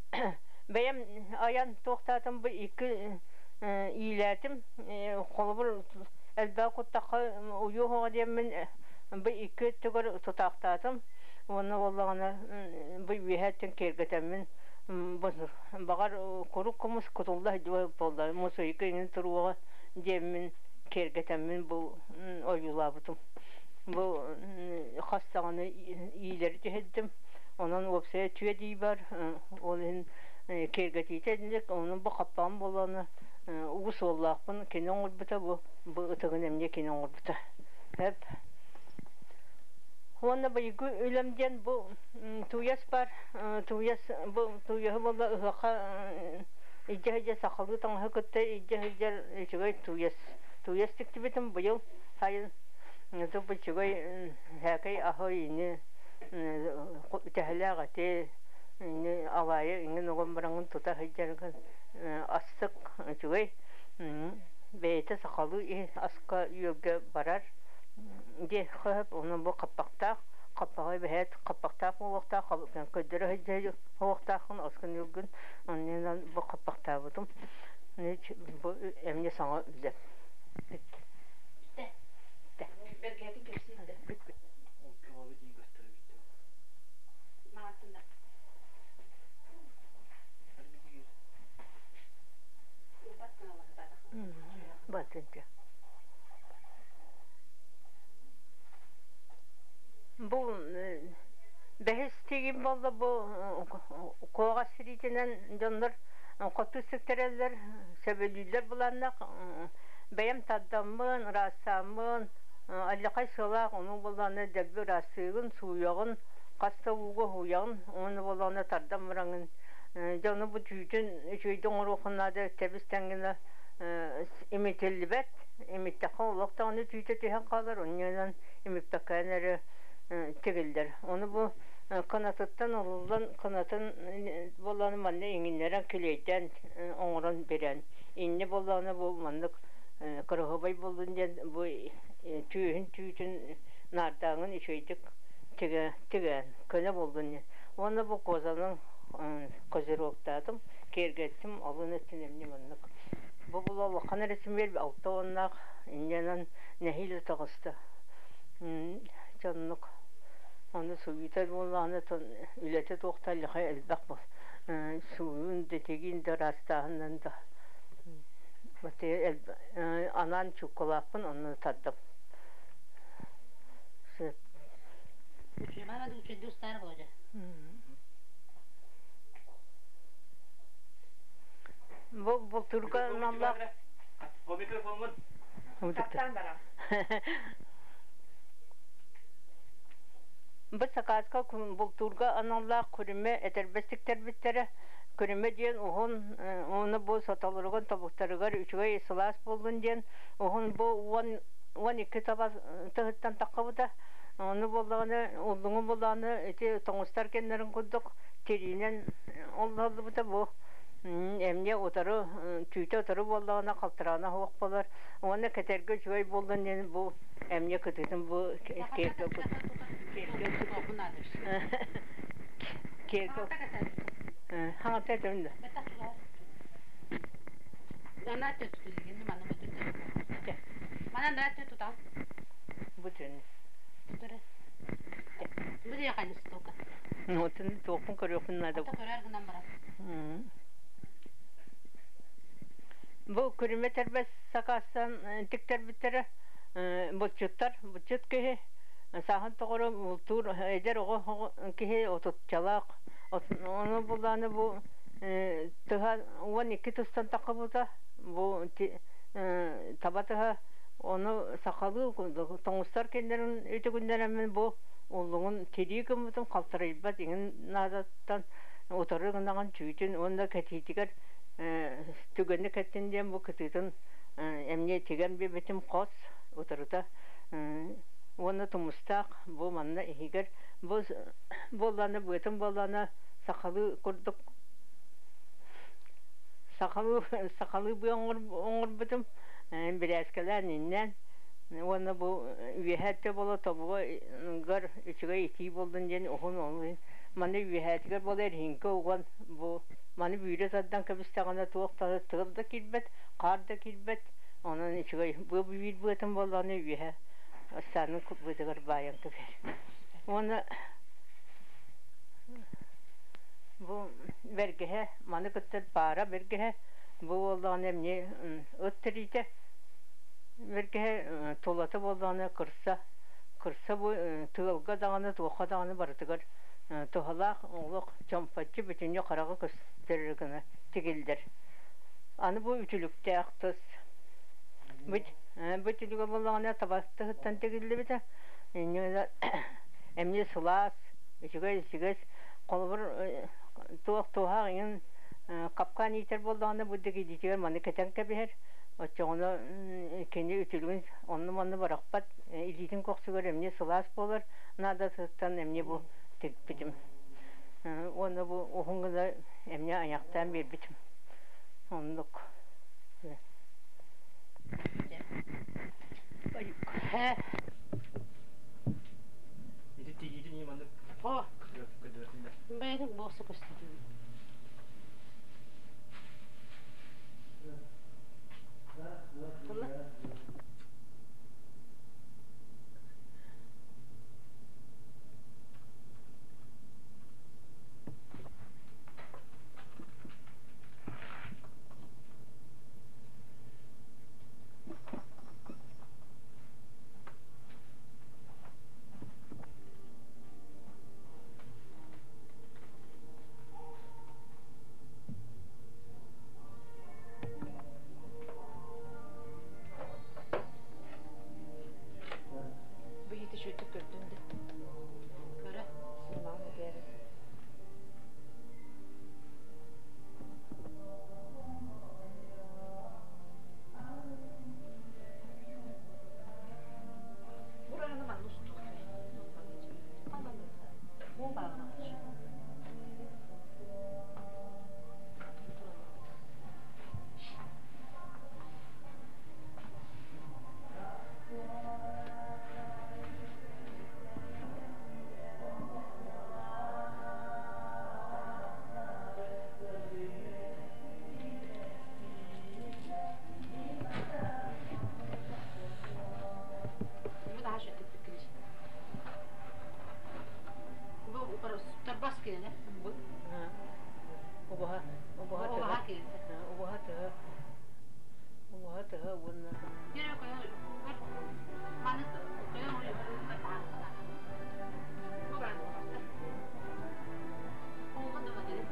бэйэм айан туохтаатым бу икки иилээтим. Холобур элбэх куттахха уйуох оҕо диэммин бу икки өттүгэр тутаахтаатым. Уонна буоллаҕына бу үөһэ өттүн киэргэтэммин баҕар курук кумус кутулла сылдьыбыт буолла мусуйка иҥин туруоҕа диэммин киэргэтэммин бу ойуулаабытым. Бу хас даҕаны иилэри түһэрдим. Онон уопсайа түө дии бар. Ол иһин киэргэтиитэ инник. Онон бу хаппаҕым буоллаҕына уу суоллаахпын кини оҥорбута бу бу ытыгын эмиэ кини оҥорбута. Эп. Уонна быйылгы үлэм диэн бу тууйас бар. Тууйас бу тууйаһы буолла ыһыахха илдьэ сылдьар сахалыы таҥаһы кытта илдьэ сылдьар үчүгэй тууйас. Тууйас тиктибитим быйыл сайын Бу үчүгэй һээкэй аһы ини төһөлөөх эти ини алаайы иҥин уган бараҥҥын тута сылдьаргын астык үчүгэй бэйэтэ сахалыы аска үөлгэ барар диэххэ сөп онон бу хаппахтаах хаппаҕы эбэһээт хаппахтаах буолуохтаах көрдөрө сылдьар уохтааххын аскын үөлгүн оннунан бу хаппахтаабытым бу эмиэ саҥа үлэ. Бэргэһэтин кэпсиир да. Бартынча. Бу бэһис тигим буолла бу куоҕас сириитинэн дьоннор хоту сиктэрэллэр, сөбүлүүллэр буланнах Бэйэм тардаммын, ыраастааммын, алдьархай сыалаах ону буоллаҕына дэлби ыраастыыгын, сууйаҕын, хас да ууга уһуйаҕын уонна буоллаҕына тардан бараҥҥын дьэ ону бу түүтүн үчүгэйдик оҥоруоххун наада тэбис-тэҥҥинэ имитиллибэт, имиттэххэ олох даҕаны түүтэ түһэн хаалар, онньонон имиппэккээн эрэ тигиллэр. Ону бу кынатыттан ылыллан кынатын буоллаҕына манна иҥиннэрэн килиэйдээн оҥорон биэрэн Инньэ буоллаҕына бу маннык кыраһыабай буоллун диэн бу түөһүн түүтүн наардааҥын үчүгэйдик тигээн көнө буоллун диэн. Уонна бу козаны козироктаатым, киэргэттим, алын өттүн эмиэ маннык. Бу була улахан эрэсимиэр алта уоннаах инньэнэн нэһиилэ таҕыста. Дьоннук ону суйута буоллаҕына үлэтэ туохта элбэх буол. Сууйун да тигин да ыраастааһыннан да анаан чууккалаахпын онно тардым. Сөп. Бу бултуурга аналлаах О микрофоҥҥун. Таптаан баран. Бу сакааска бултуурга аналлаах күрүмэ этэрбэс тиктэрбиттэрэ. Күрүмэ диэн уһун, уонна бу сотолоругар, тобуктарыгар үчүгэй сылаас буоллун диэн уһун бу 12 таба тыһыттан таххыбыта. Ону буоллаҕына, уллуҥу буоллаҕына ити тоҥустар кэннэрин курдук тириинэн оллоллубута бу эмиэ утары түүтэ утары буоллаҕына халтараана суох буолар. Уонна кэтэргэ үчүгэй буоллун диэн бу эмиэ кытыытын бу киэргэ киэргэ хаҥата этим да бу түн Отун туохпун көрүөхпүн наада. Бу күрүмэ тэрбэс сакаастан тиктэрбиттэрэ булчуттар, булчут киһи сааһын тоҕоро бултуур эдэр оҕо киһи отуччалаах. Ону буллааны бу тыһа 12 тыстан таххыбыта бу таба тыһа ону сахалыы тоҥустар кэннэрин үтүгүннэрэммин бу Уллуҥун тирии гыммытым халтарыйбат иҥин наадаттан утары гынаҕын түүтүн уонна кэтиитигэр түгэни кэттин диэн бу кытыытын эмиэ тигэн биэрбитим хос утарыта уонна тумустаах бу манна иһигэр бу буоллаҕына быатын буоллаҕына сахалыы курдук сахалыы сахалыы быа оҥорбутум бирээскэлээн иннээн уонна бу үөһээ өттө буола тобугар үчүгэй итии буоллун диэн уһун ол маны үөһээтигэр буола эриһиҥкэ уган бу маны бүүрэ тардан кэбистэҕинэ туох да тыал да киирбэт хаар да киирбэт онон үчүгэй быа биир быатын буоллаҕына үөһэ ыстаанын быатыгар баайан кэбиһэр уонна бу бэргэһэ маны кытта паара бэргэһэ бу буоллаҕына эмиэ ыт тириитэ бэргэһэ тулата буоллаҕына кырса кырса бу тыалга даҕаны туохха даҕаны барытыгар туһалаах олох чомпоччу бүтүннүү хараҕы көстөр гына тигиллэр аны бу үтүлүктээх тыс бу үтүлүгэ буоллаҕына табастыһыттан тигиллибитэ эмиэ сылаас үчүгэй үчүгэй холобур туох туһаах иҥин капкаан иитэр буоллаҕына бу дигидитигэр маны кэтэн кэбиһэр оччоҕуна кини үтүлүгүн онно-манна бырахпат илиитин көхсүгэр эмиэ сылаас буолар наадатыттан эмиэ бу тикпитим уонна бу уһун гына эмиэ айахтаан биэрбитим оннук Ити тигиитин ийм маннык О, көрдөрөтүндэ. бэйэтин буоса көстүтүбүт. Тула. Бу иһити үчүгэйдик көрдүм да. Көрө. Сымаҕын этээри. Бурааны манна устуохтара. Бу баҕана. Бу daha şu типпиккин. Бу тарбас киэнэ. Бу убаһа убаһа Убаһа тыһа киэнэ. убаһа тыһа убаһа тыһа уонна Yürü koyu маны көйө уйугар таһаарбата. Бу баран барда. Олга да dedi.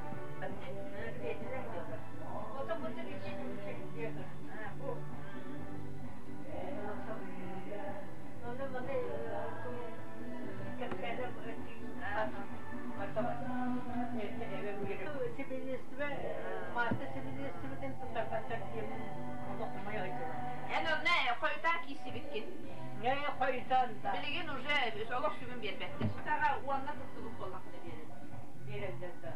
Эн онно хойутаан киирсибиккин. Билигин уже олох сүгүн биэрбэттэр. Саҕа уонна кыттыбыт буоллаххына биэрэллэр.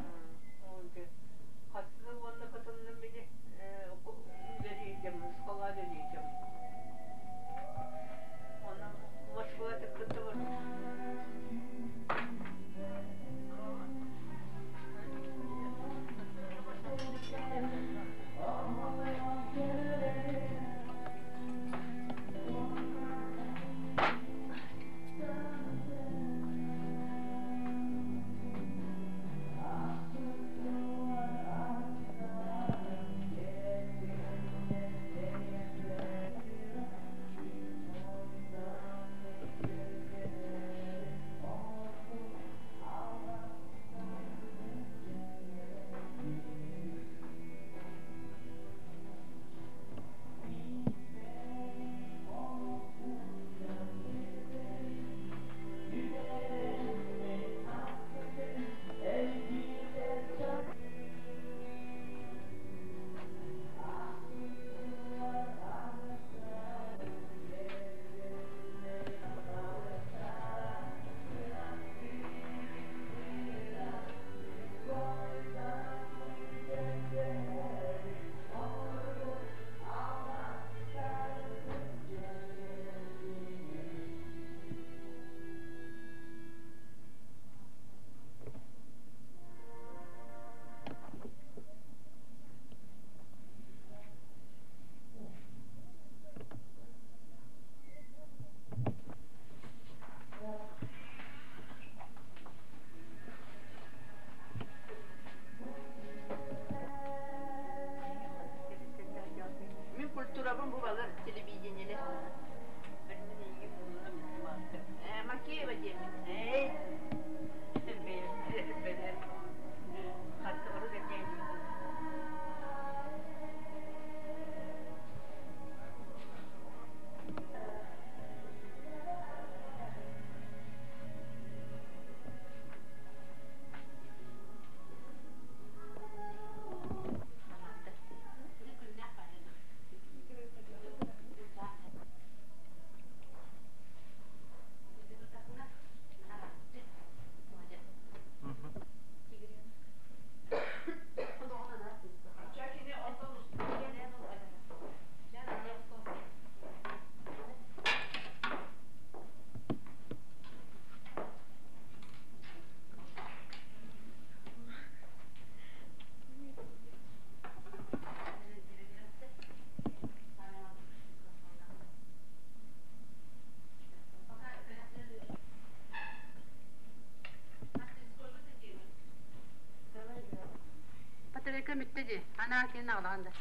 Кемүттэ ди. Анаа кин аҕалаҕан да.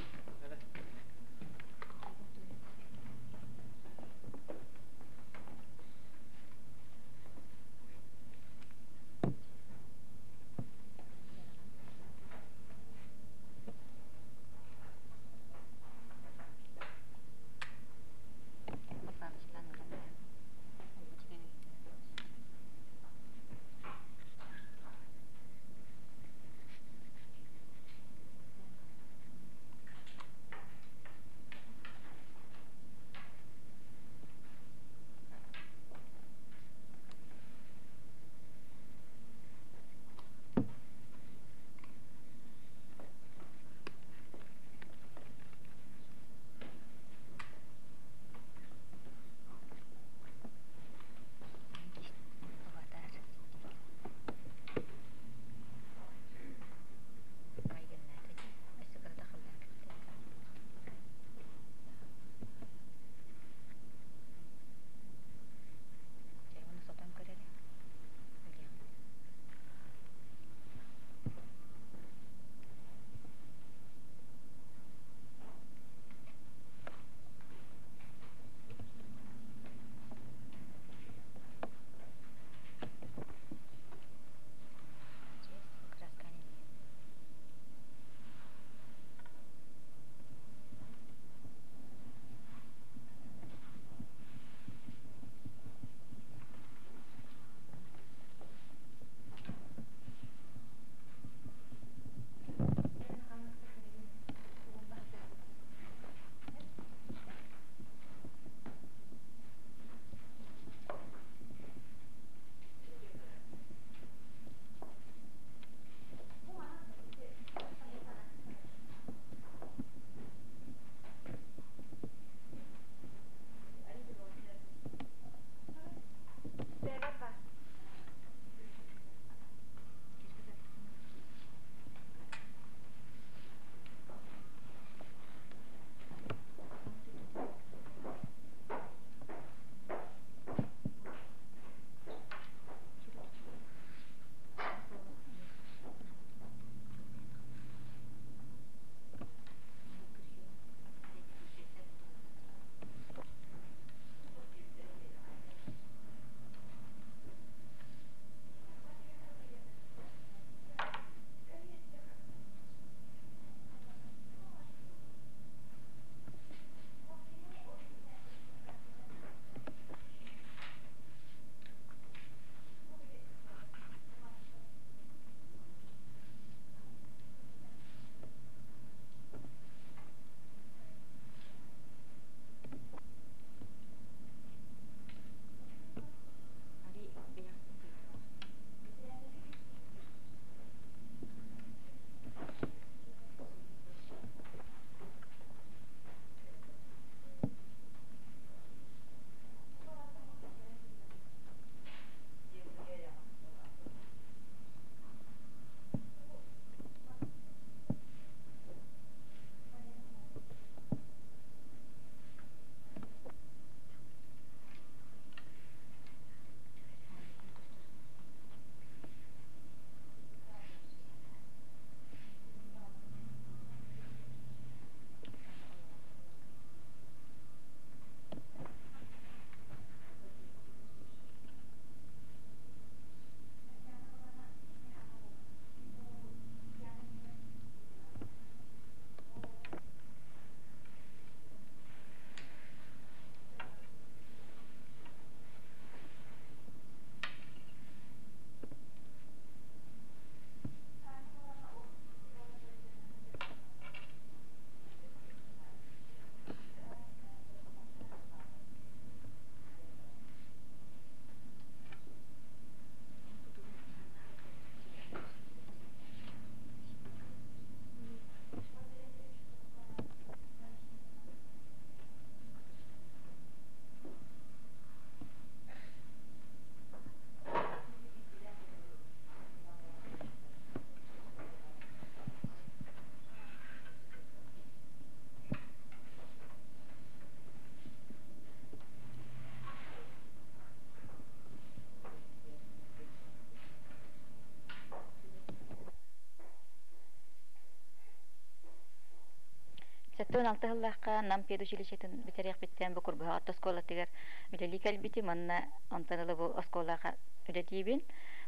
76 сыллаахха Нам педучилищетын бүтэриэхпиттэн бу Курбуһах орто оскуолатыгар үлэлии кэлбитим уонна онтон ыла бу оскуолаҕа үлэлиибин.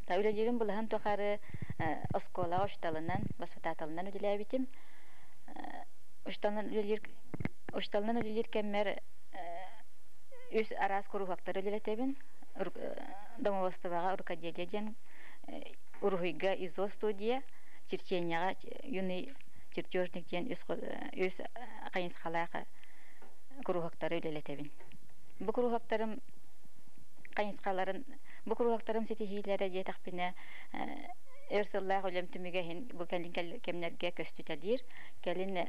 Та үлэлиирим былаһын тухары оскуолаҕа учууталынан, воспитателынан үлэлээбитим. Учууталынан үлэлиир учууталынан үлэлиир кэммэр үс араас куруһуоктары үлэлэтэбин. Домоводствоҕа рукоделие диэн уруһуйга ИЗО студия, черчениеҕа юный чертежник диэн үс хайысхалаах куруһуоктары үлэлэтэбин. Бу куруһуоктарым хайысхаларын бу куруһуоктарым ситиһиилэрэ диэтэхпинэ өр сыллаах үлэм түмүгэ иһин бу кэлин кэмнэргэ көстүтэлиир. Кэлин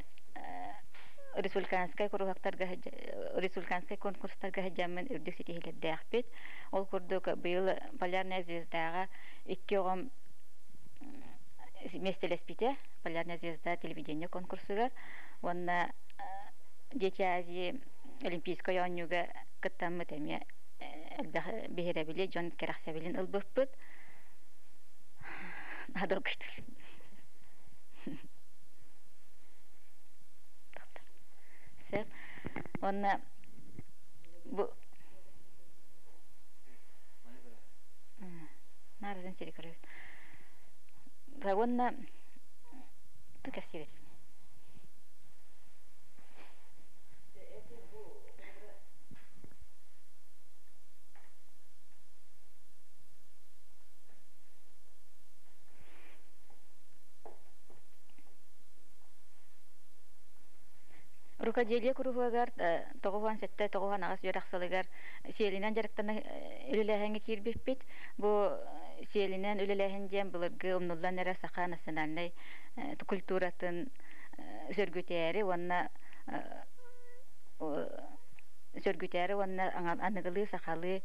республиканскай куруһуоктарга республиканскай конкурстарга сылдьаммын үрдүк ситиһиилэрдээхпит. Ол курдук быйыл Полярная звездаҕа икки оҕом миэстэлэспитэ Полярная звезда телевидение конкурсугар уонна Дети Азии Олимпийскай оонньууга кыттаммыт эмиэ элбэх биһирэбили, дьон кэрэхсэбилин ылбыппыт. Сөп. Уонна бу Наарыдан сири көрөбүт. Уонна ту кэпсиэбит. Рукоделие куруһуогар 97-98 үөрэх сылыгар сиэлинэн дьарыктана үлэлээһиҥҥэ киирбиппит. Бу сиэлинэн үлэлээһин диэн былыргы умнуллан эрэ саха национальнай культуратын сөргүтээри уонна сөргүтээри уонна аныгылыы сахалыы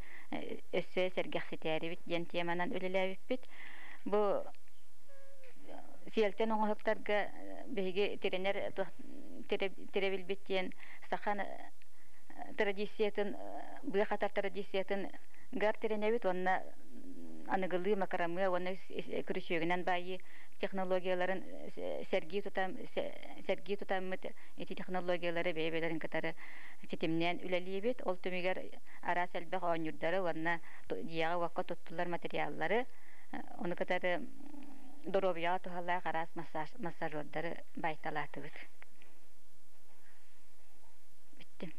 өссө сэргэхситээрибит диэн теманан үлэлээбиппит. Бу сиэлтэн оҥоһуктарга биһиги тирэнэр тирэбилбит диэн саха традициятын быа хатар традициятын гар тирэнэбит уонна аныгылыы макрамыа уонна күрүчүөгүнэн баайыы технологияларын сэргии тутам сэргии тутаммыт ити технологиялары бэйэ-бэйэлэрин кытары ситимнээн үлэлиибит. Ол түмүгэр араас элбэх оонньуурдары уонна дьиэҕэ-уокка туттуллар материаллары, ону кытары доруобуйаҕа туһалаах араас массажердары байталаатыбыт. Бүттүм.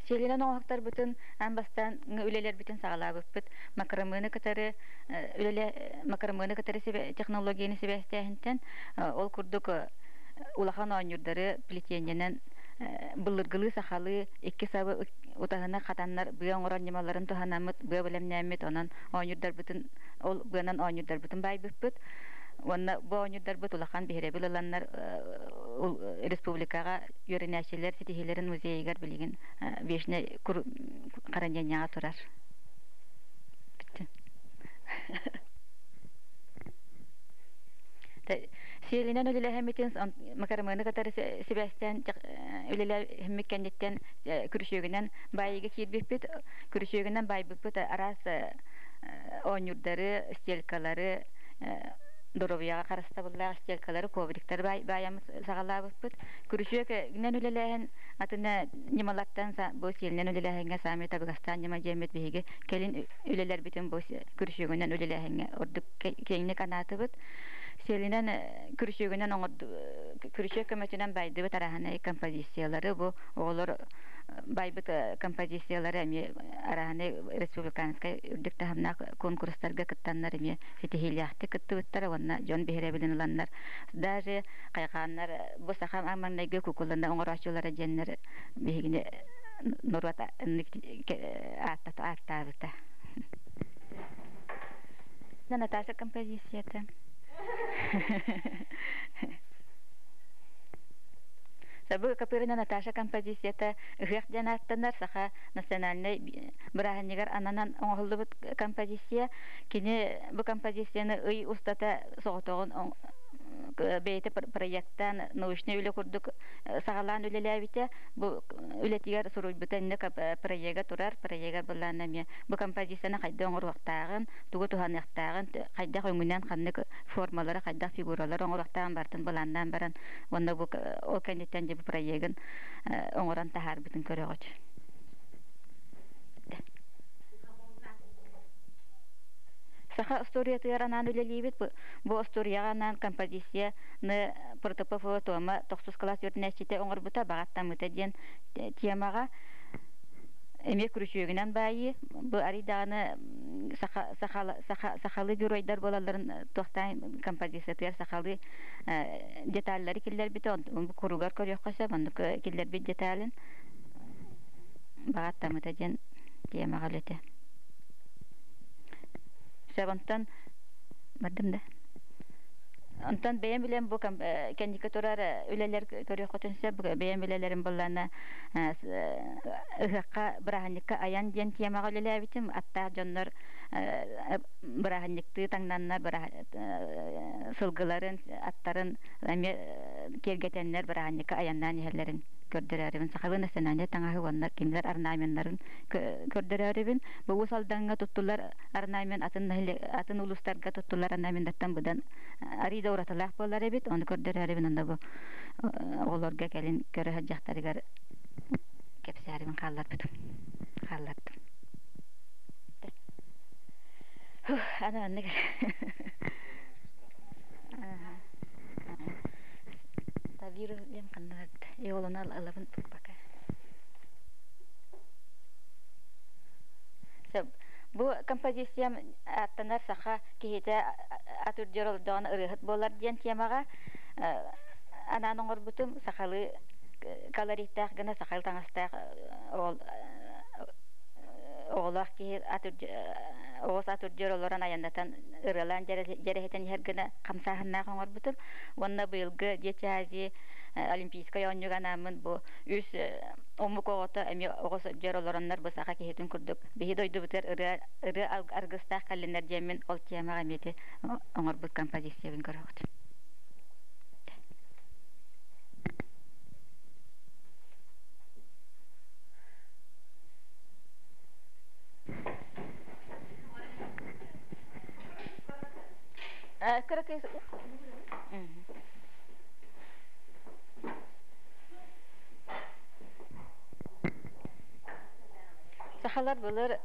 Сиэлинэн оҥоһуктарбытын аан бастаан үлэлэрбитин саҕалаабыппыт. Макрамыны кытары үлэлэ макрамыны кытары технологияны сибээстээһинтэн ол курдук улахан оонньуурдары плетениенэн былыргылыы сахалыы икки сабы утаһына хатаннар быа оҥорор ньымаларын туһанаммыт быа бэлэмнээммит онон оонньуурдарбытын ол быанан оонньуурдарбытын баайбыппыт уонна бу оонньуурдарбыт улахан биһирэбил ыланнар республикаҕа үөрэнээччилэр ситиһиилэрин музейыгар билигин вечный хранениеҕа турар. Сиэлинэн үлэлэһэммитин макароманы кытары сибээстээн үлэлэһэммит кэнниттэн күрүчүөгүнэн баайыыга киирбиппит. Күрүчүөгүнэн баайбыппыт араас оонньуурдары, стелькалары, доруобуйаҕа харыстабыллаах стелькалары, ковриктары баайаммыт саҕалаабыппыт. Күрүчүөгүнэн үлэлээһин атына ньымалартан бу сиэлинэн үлэлээһиҥҥэ саамай табыгастаах ньыма диэммит биһиги кэлин үлэлэрбитин бу күрүчүөгүнэн үлэлээһиҥҥэ ордук киэҥник анаатыбыт. Сиэлинэн күрүчүөгүнэн оҥорду күрүчүөк көмөтүнэн байдыбыт арааһынай композициялары бу оҕолор байбыт композициялары эмиэ арааһынай республиканскай үрдүк таһымнаах конкурстарга кыттаннар эмиэ ситиһиилээхтик кыттыбыттара уонна дьон биһирэбилин ыланнар даже хайҕааннар бу саха маҥнайгы кукуланы оҥорооччулара диэннэр биһигини норуот ааттаабыта. Наташа композицията. Сабы Копырина Наташа композицията ыһыах диэн ааттанар саха национальнай бырааһынньыгар ананан оҥоһуллубут композиция. Кини бу композицияны ый устата соҕотоҕун бэйэтэ проекттаан научнай үлэ курдук саҕалаан үлэлээбитэ. Бу үлэтигэр суруйбута иннэ проега турар, проегар былаана эмиэ бу композицияны хайдах оҥоруохтааҕын, тугу туһаныахтааҕын, хайдах өҥүнэн ханнык формалары, хайдах фигуралары оҥоруохтааҕын барытын былааннаан баран уонна бу ол кэнниттэн дьэ бу проегын оҥорон таһаарбытын көрөҕүт. Саха остуоруйатыгар анаан үлэлиибит. Бу остуоруйаҕа анаан композицияны Протопопова Тома тохсус кылаас үөрэнээччитэ оҥорбута баҕаттаммыта диэн темаҕа эмиэ күрүчүөгүнэн баайыы. Бу арый даҕаны сахалыы геройдар буолалларын туохтаан композициятыгар сахалыы деталлары киллэрбитэ куругар көрүөххэ сөп оннук киллэрбит деталин баҕаттаммыта диэн темаҕа үлэтэ. Сөп онтон бардым да. Онтон бэйэм билэн бу кэнники турар үлэлэр көрүөххүтүн сөп. Бэйэм үлэлэрим буллана ыһыахха бырааһынньыкка айан диэн темаҕа үлэлээбитим. Аттаах дьоннор бырааһынньыктыы таҥнаннар сылгыларын, аттарын эмиэ киэргэтэннэр бырааһынньыкка айаннаан иһэллэрин көрдөрөөрүбүн сахалыы национальнай таҥаһы уонна кинилэр орнаменнарын көрдөрөөрүбүн бу Уус Алдаҥҥа туттулар орнамент атын атын улуустарга туттулар орнаменнартан быдан арыый да уратылаах буолар эбит ону көрдөрөөрүбүн онно бу оҕолорго кэлин көрө сылдьахтарыгар кэпсээрибин хаалларбытым хааллардым аны маннык Тавиру диэн ханна Иолуна ылабын пока. Бу композициям аттанар саха киһитэ ат үрдүөр олордоҕуна ырыаһыт буолар диэн темаҕа анаан оҥорбутум сахалыы колориттаах гына сахалыы таҥастаах оҕолоох киһи ат оҕус ат үрдүөр олорон айаннатан ырыалаан дьэрэһитэн иһэр гына хамсааһыннаах оҥорбутум уонна быйылгы Дети Азии Олимпийскай оонньууга анааммын бу үс омук оҕото эмиэ оҕо сылдьар олороннор бу саха киһитин курдук биһи дойдубутугар ырыа ырыа аргыстаах кэллиннэр диэммин ол темаҕа эмиэ ити оҥорбут композициябын көрөҕүт. Кыра кыыс Сахалар былыр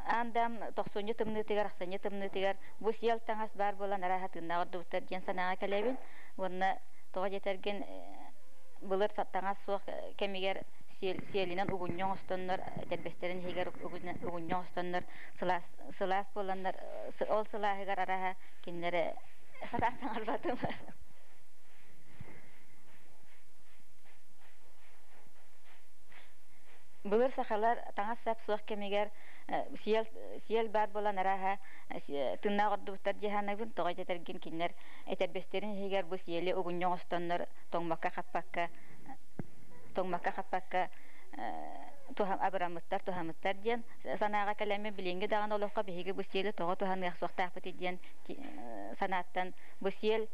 аан-даам тохсунньу тымныытыгар, ахсынньы тымныытыгар бу сиэл таҥас баар буолан арааһа тыыннаах ордубуттар диэн санааҕа кэлэбин. Уонна тоҕо диэтэргин былыр таҥас суох кэмигэр сиэлинэн угунньу оҥостоннор, этэрбэстэрин иһигэр угунньу оҥостоннор сылаас сылаас буоланнар ол сылааһыгар арааһа кинилэри сатаан саҥарбатым. Былыр сахалар таҥас-сап суох кэмигэр сиэл сиэл баар буолан арааһа тыыннаах ордубуттар дии саныыбын. Тоҕо дэтэргин кинилэр этэрбэстэрин иһигэр бу сиэли угунньу оҥостоннор тоҥмокко-хаппакка тоҥмокко-хаппакка абыраммыттар, туһаммыттар диэн санааҕа кэлэммин билиҥҥи даҕаны олоххо биһиги бу сиэли тоҕо туһаныах суохтаахпытый диэн санааттан бу сиэл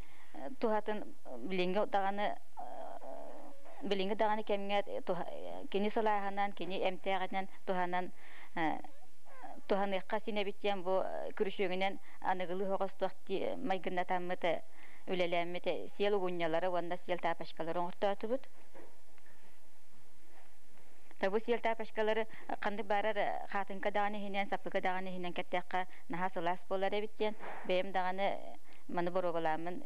туһатын билиҥҥи даҕаны билиҥҥи даҕаны кэмҥэ кини сылааһынан, кини эмтээҕинэн туһанан туһаныахха син эбит диэн бу күрүчүөгүнэн аныгылыы оҕостуох майгыннатаммыт үлэлээммит сиэл угунньалары уонна сиэл тапочкалары оҥортоотубут. Бу сиэл тапочкалары ханнык баарар хаатыҥка даҕаны иһинэн, саппыкы даҕаны иһинэн кэттэххэ наһаа сылаас буолар эбит диэн бэйэм даҕаны маны боруобалааммын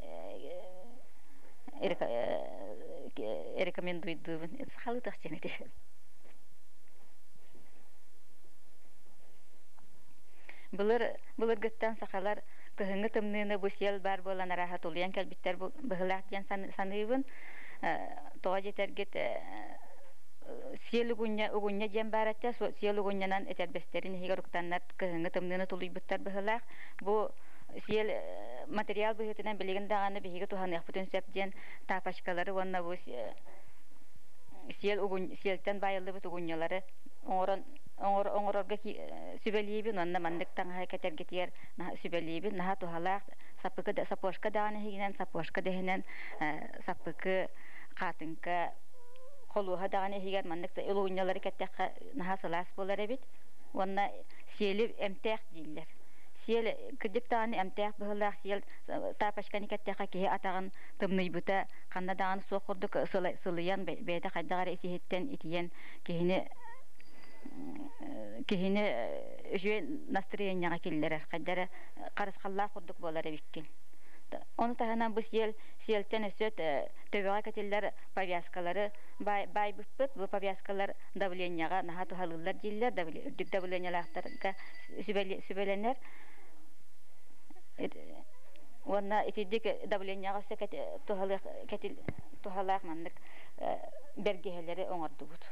рекомендуйдуубун. Сахалыы тахсыан этэ. Былыр былыргыттан сахалар кыһыҥҥы тымныыны бу сиэл баар буолан арааһа тулуйан кэлбиттэр быһыылаах диэн саныыбын. Тоҕо диэтэргит сиэл угунньа угунньа диэн баар этэ сиэл угунньанан этэрбэстэрин иһигэр уктаннар кыһыҥҥы тымныыны тулуйбуттар быһыылаах. Бу сиэл материал быһыытынан билигин даҕаны биһиги туһаныахпытын сөп диэн тапочкалары уонна бу сиэл угун сиэлтэн баайыллыбыт угунньалары оҥорон оҥорорго сүбэлиибин уонна маннык таҥаһы кэтэргитигэр сүбэлиибин наһаа туһалаах Саппыкы сапожка даҕаны иһигинэн, сапожка да иһинэн саппыкы, хаатыҥка, холуоһа даҕаны иһигэр маннык илуунньалары кэттэххэ наһаа сылаас буолар эбит. Уонна сиэли эмтээх дииллэр. Сиэл кырдьык даҕаны эмтээх быһыылаах сиэл тапочканы кэттэххэ киһи атаҕын тымныйбыта ханна даҕаны суох курдук сылыйан бэйэтэ хайдах эрэ ис-иһиттэн итийэн киһини киһини үчүгэй настроениеҕа киллэрэр, хайда эрэ харысхаллаах курдук буолар эбиккин. Ону таһынан бу сиэл сиэлтэн өссө төбөҕө кэтиллэр повязкалары баайбыппыт. Бу повязкалар давлениеҕа наһаа туһалыыллар дииллэр, үрдүк давлениелаахтарга сүбэлэнэр. Уонна итирдик давлениеҕа өссө туһалыах туһалаах маннык бэргэһэлэри оҥордубут.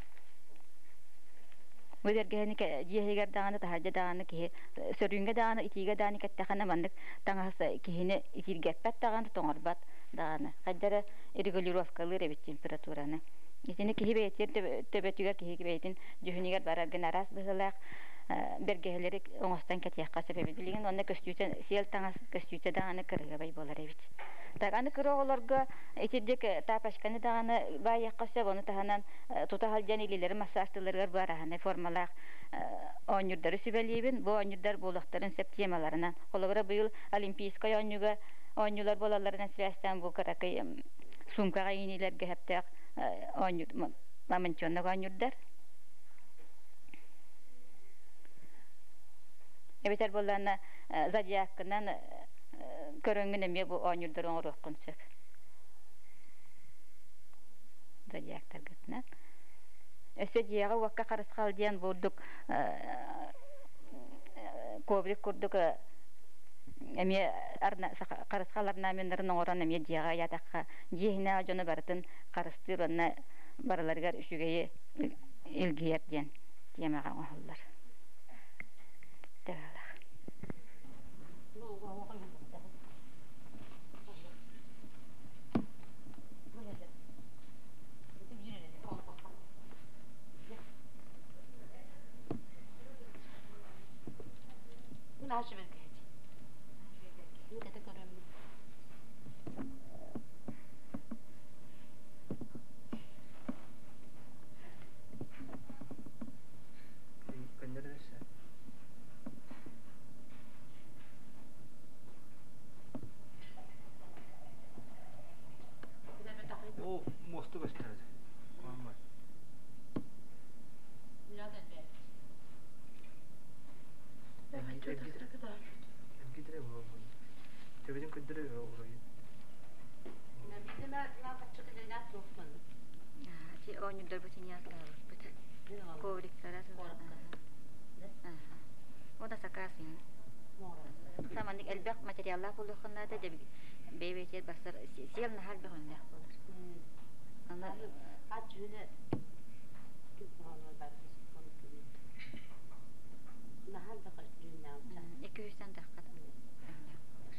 Бу бэргэһэни дьиэ иһигэр даҕаны, таһырдьа даҕаны киһи сөрүүҥҥэ даҕаны, итиигэ даҕаны кэттэххинэ маннык таҥас киһини итииргэппэт даҕаны, тоҥорбот даҕаны. Хайда эрэ регулировкалыыр эбит температураны. Итини киһи бэйэтигэр төбөтүгэр, киһи бэйэтин дьүһүнүгэр барар гына араас быһыылаах бэргэһэлэри оҥостон кэтиэххэ сөп эбит. Билигин онно көстүүтэ сиэл таҥас көстүүтэ даҕаны кырыгабай буолар эбит. Так, аны кыра оҕолорго итирдик тапочканы даҕаны баайыахха сөп, ону таһынан тута сылдьан илиилэри массажтыылларыгар бу формалаах оонньуурдары сүбэлиибин. Бу оонньуурдар буолуохтарын сөп темаларынан. Холобура, быйыл Олимпийскай оонньууга оонньуулар буолалларынан связьтаан бу кыракый суумкаҕа ииниилэргэ сөптөөх оонньуур мамонтенок оонньуурдар. Эбэтэр буоллаҕына зодиаккынан көрөҥҥүн эмиэ бу оонньуурдары оҥоруоххун сөп. Зодиактаргытынан. Өссө дьиэҕэ-уокка харысхал диэн бурдук коврик курдук эмиэ харысхал орнаменнарын оҥорон эмиэ дьиэҕэ ыйаатахха дьиэ иһинээҕи дьону барытын харыстыыр уонна барыларыгар үчүгэйи илгийэр диэн тиэмэҕэ оҥоһуллар. О, мосту көстөрөт. Төбөтүн көрдөрөр уруйун. Оонньуурдарбытын ясылаабыппыт. Ковриктара Ода сакаас Саманнык элбэх материаллаах буолуоххун наада бэйэ-бэйэтигэр барсар сиэл наһаа элбэх өҥнөөх буолар. Аны Икки үстэн тахха өҥнөөх буолар.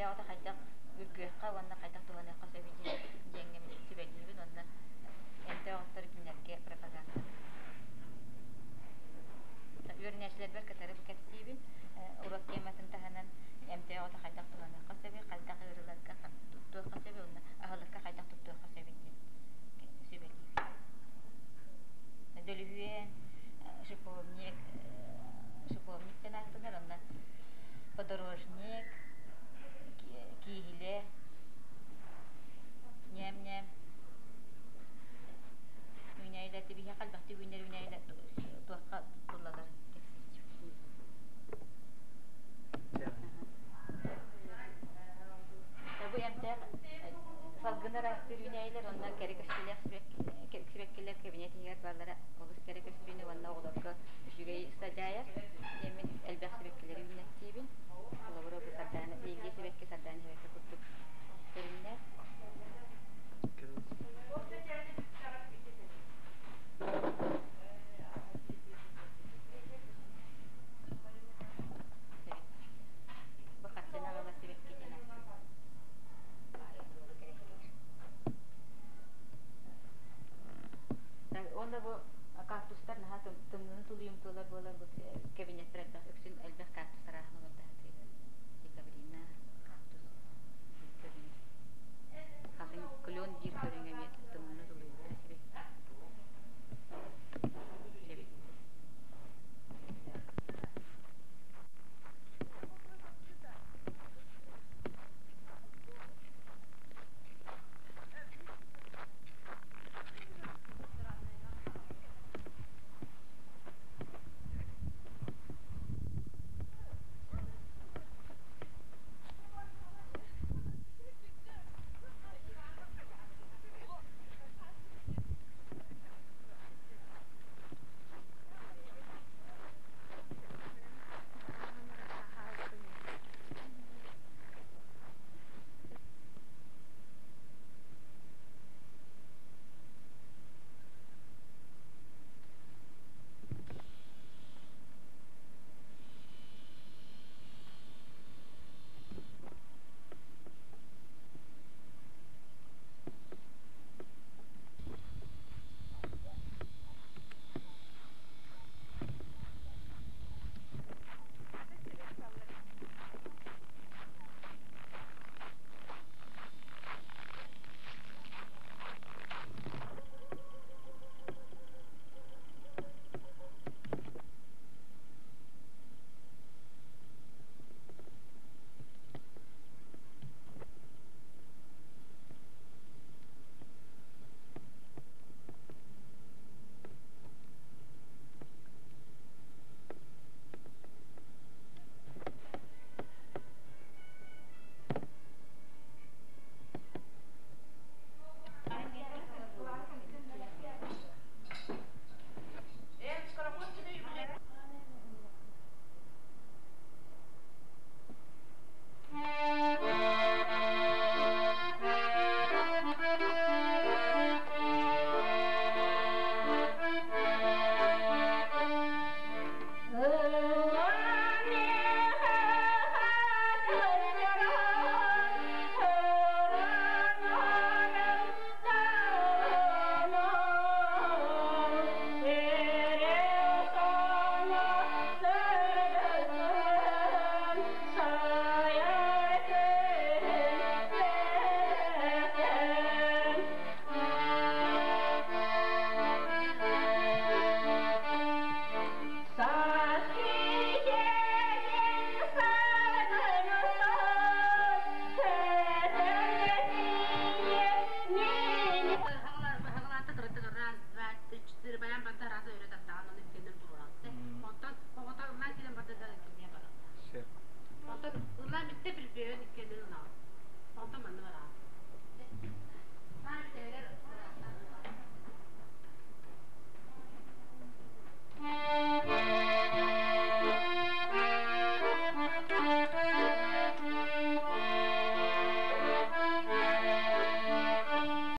Эмтээх ото хайдах үргүөххэ уонна хайдах туһаныахха сөбүй диэҥҥэ мин сүбэлиибин уонна эмтээх оттору кинилэргэ пропагандалыыбын. Үөрэнээччилэрбэр кытары бу кэпсиибин. Уруок тематын таһынан эмтээх ото хайдах туһаныахха сөбүй, хайдах ыарыыларга туттуохха сөбүй уонна аһылыкка хайдах туттуохха сөбүй диэн сүбэлиибин. Дөлүһүөн, шиповник, шиповник диэн ааттанар, онно подорожник, кииһилэ, ньээм-ньээм үүнээйилэр биһиэхэ элбэхтик үүнэр үүнээйилэр туохха туттуллаллар кэпсиир. Бу эмтээх салгын ыраастыыр үүнээйилэр уонна кэрэ көстүүлээх сибэккилэр кабинет иһигэр бааллара олус кэрэ көстүүнү уонна оҕолорго үчүгэй садьаайар. Диэммин элбэх сибэккилэри үүннэртиибин. Холобура бу сардаана, лилия сибэкки, сардаана сибэкки курдук көрүҥнэр. Бу харчыны аҕала сибэкки диэн Уонна бу кактустар наһаа тымныыны тулуйумтуолар буолар бу кабинеттар элбэх үксүн элбэх кактус арааһын олордо сатыыбын. Декабрина кактус көрүҥэ. Хатыҥ клен диир көрүҥэ эмиэ тымныыны тулуйумтуо сибэкки. Сибэкки.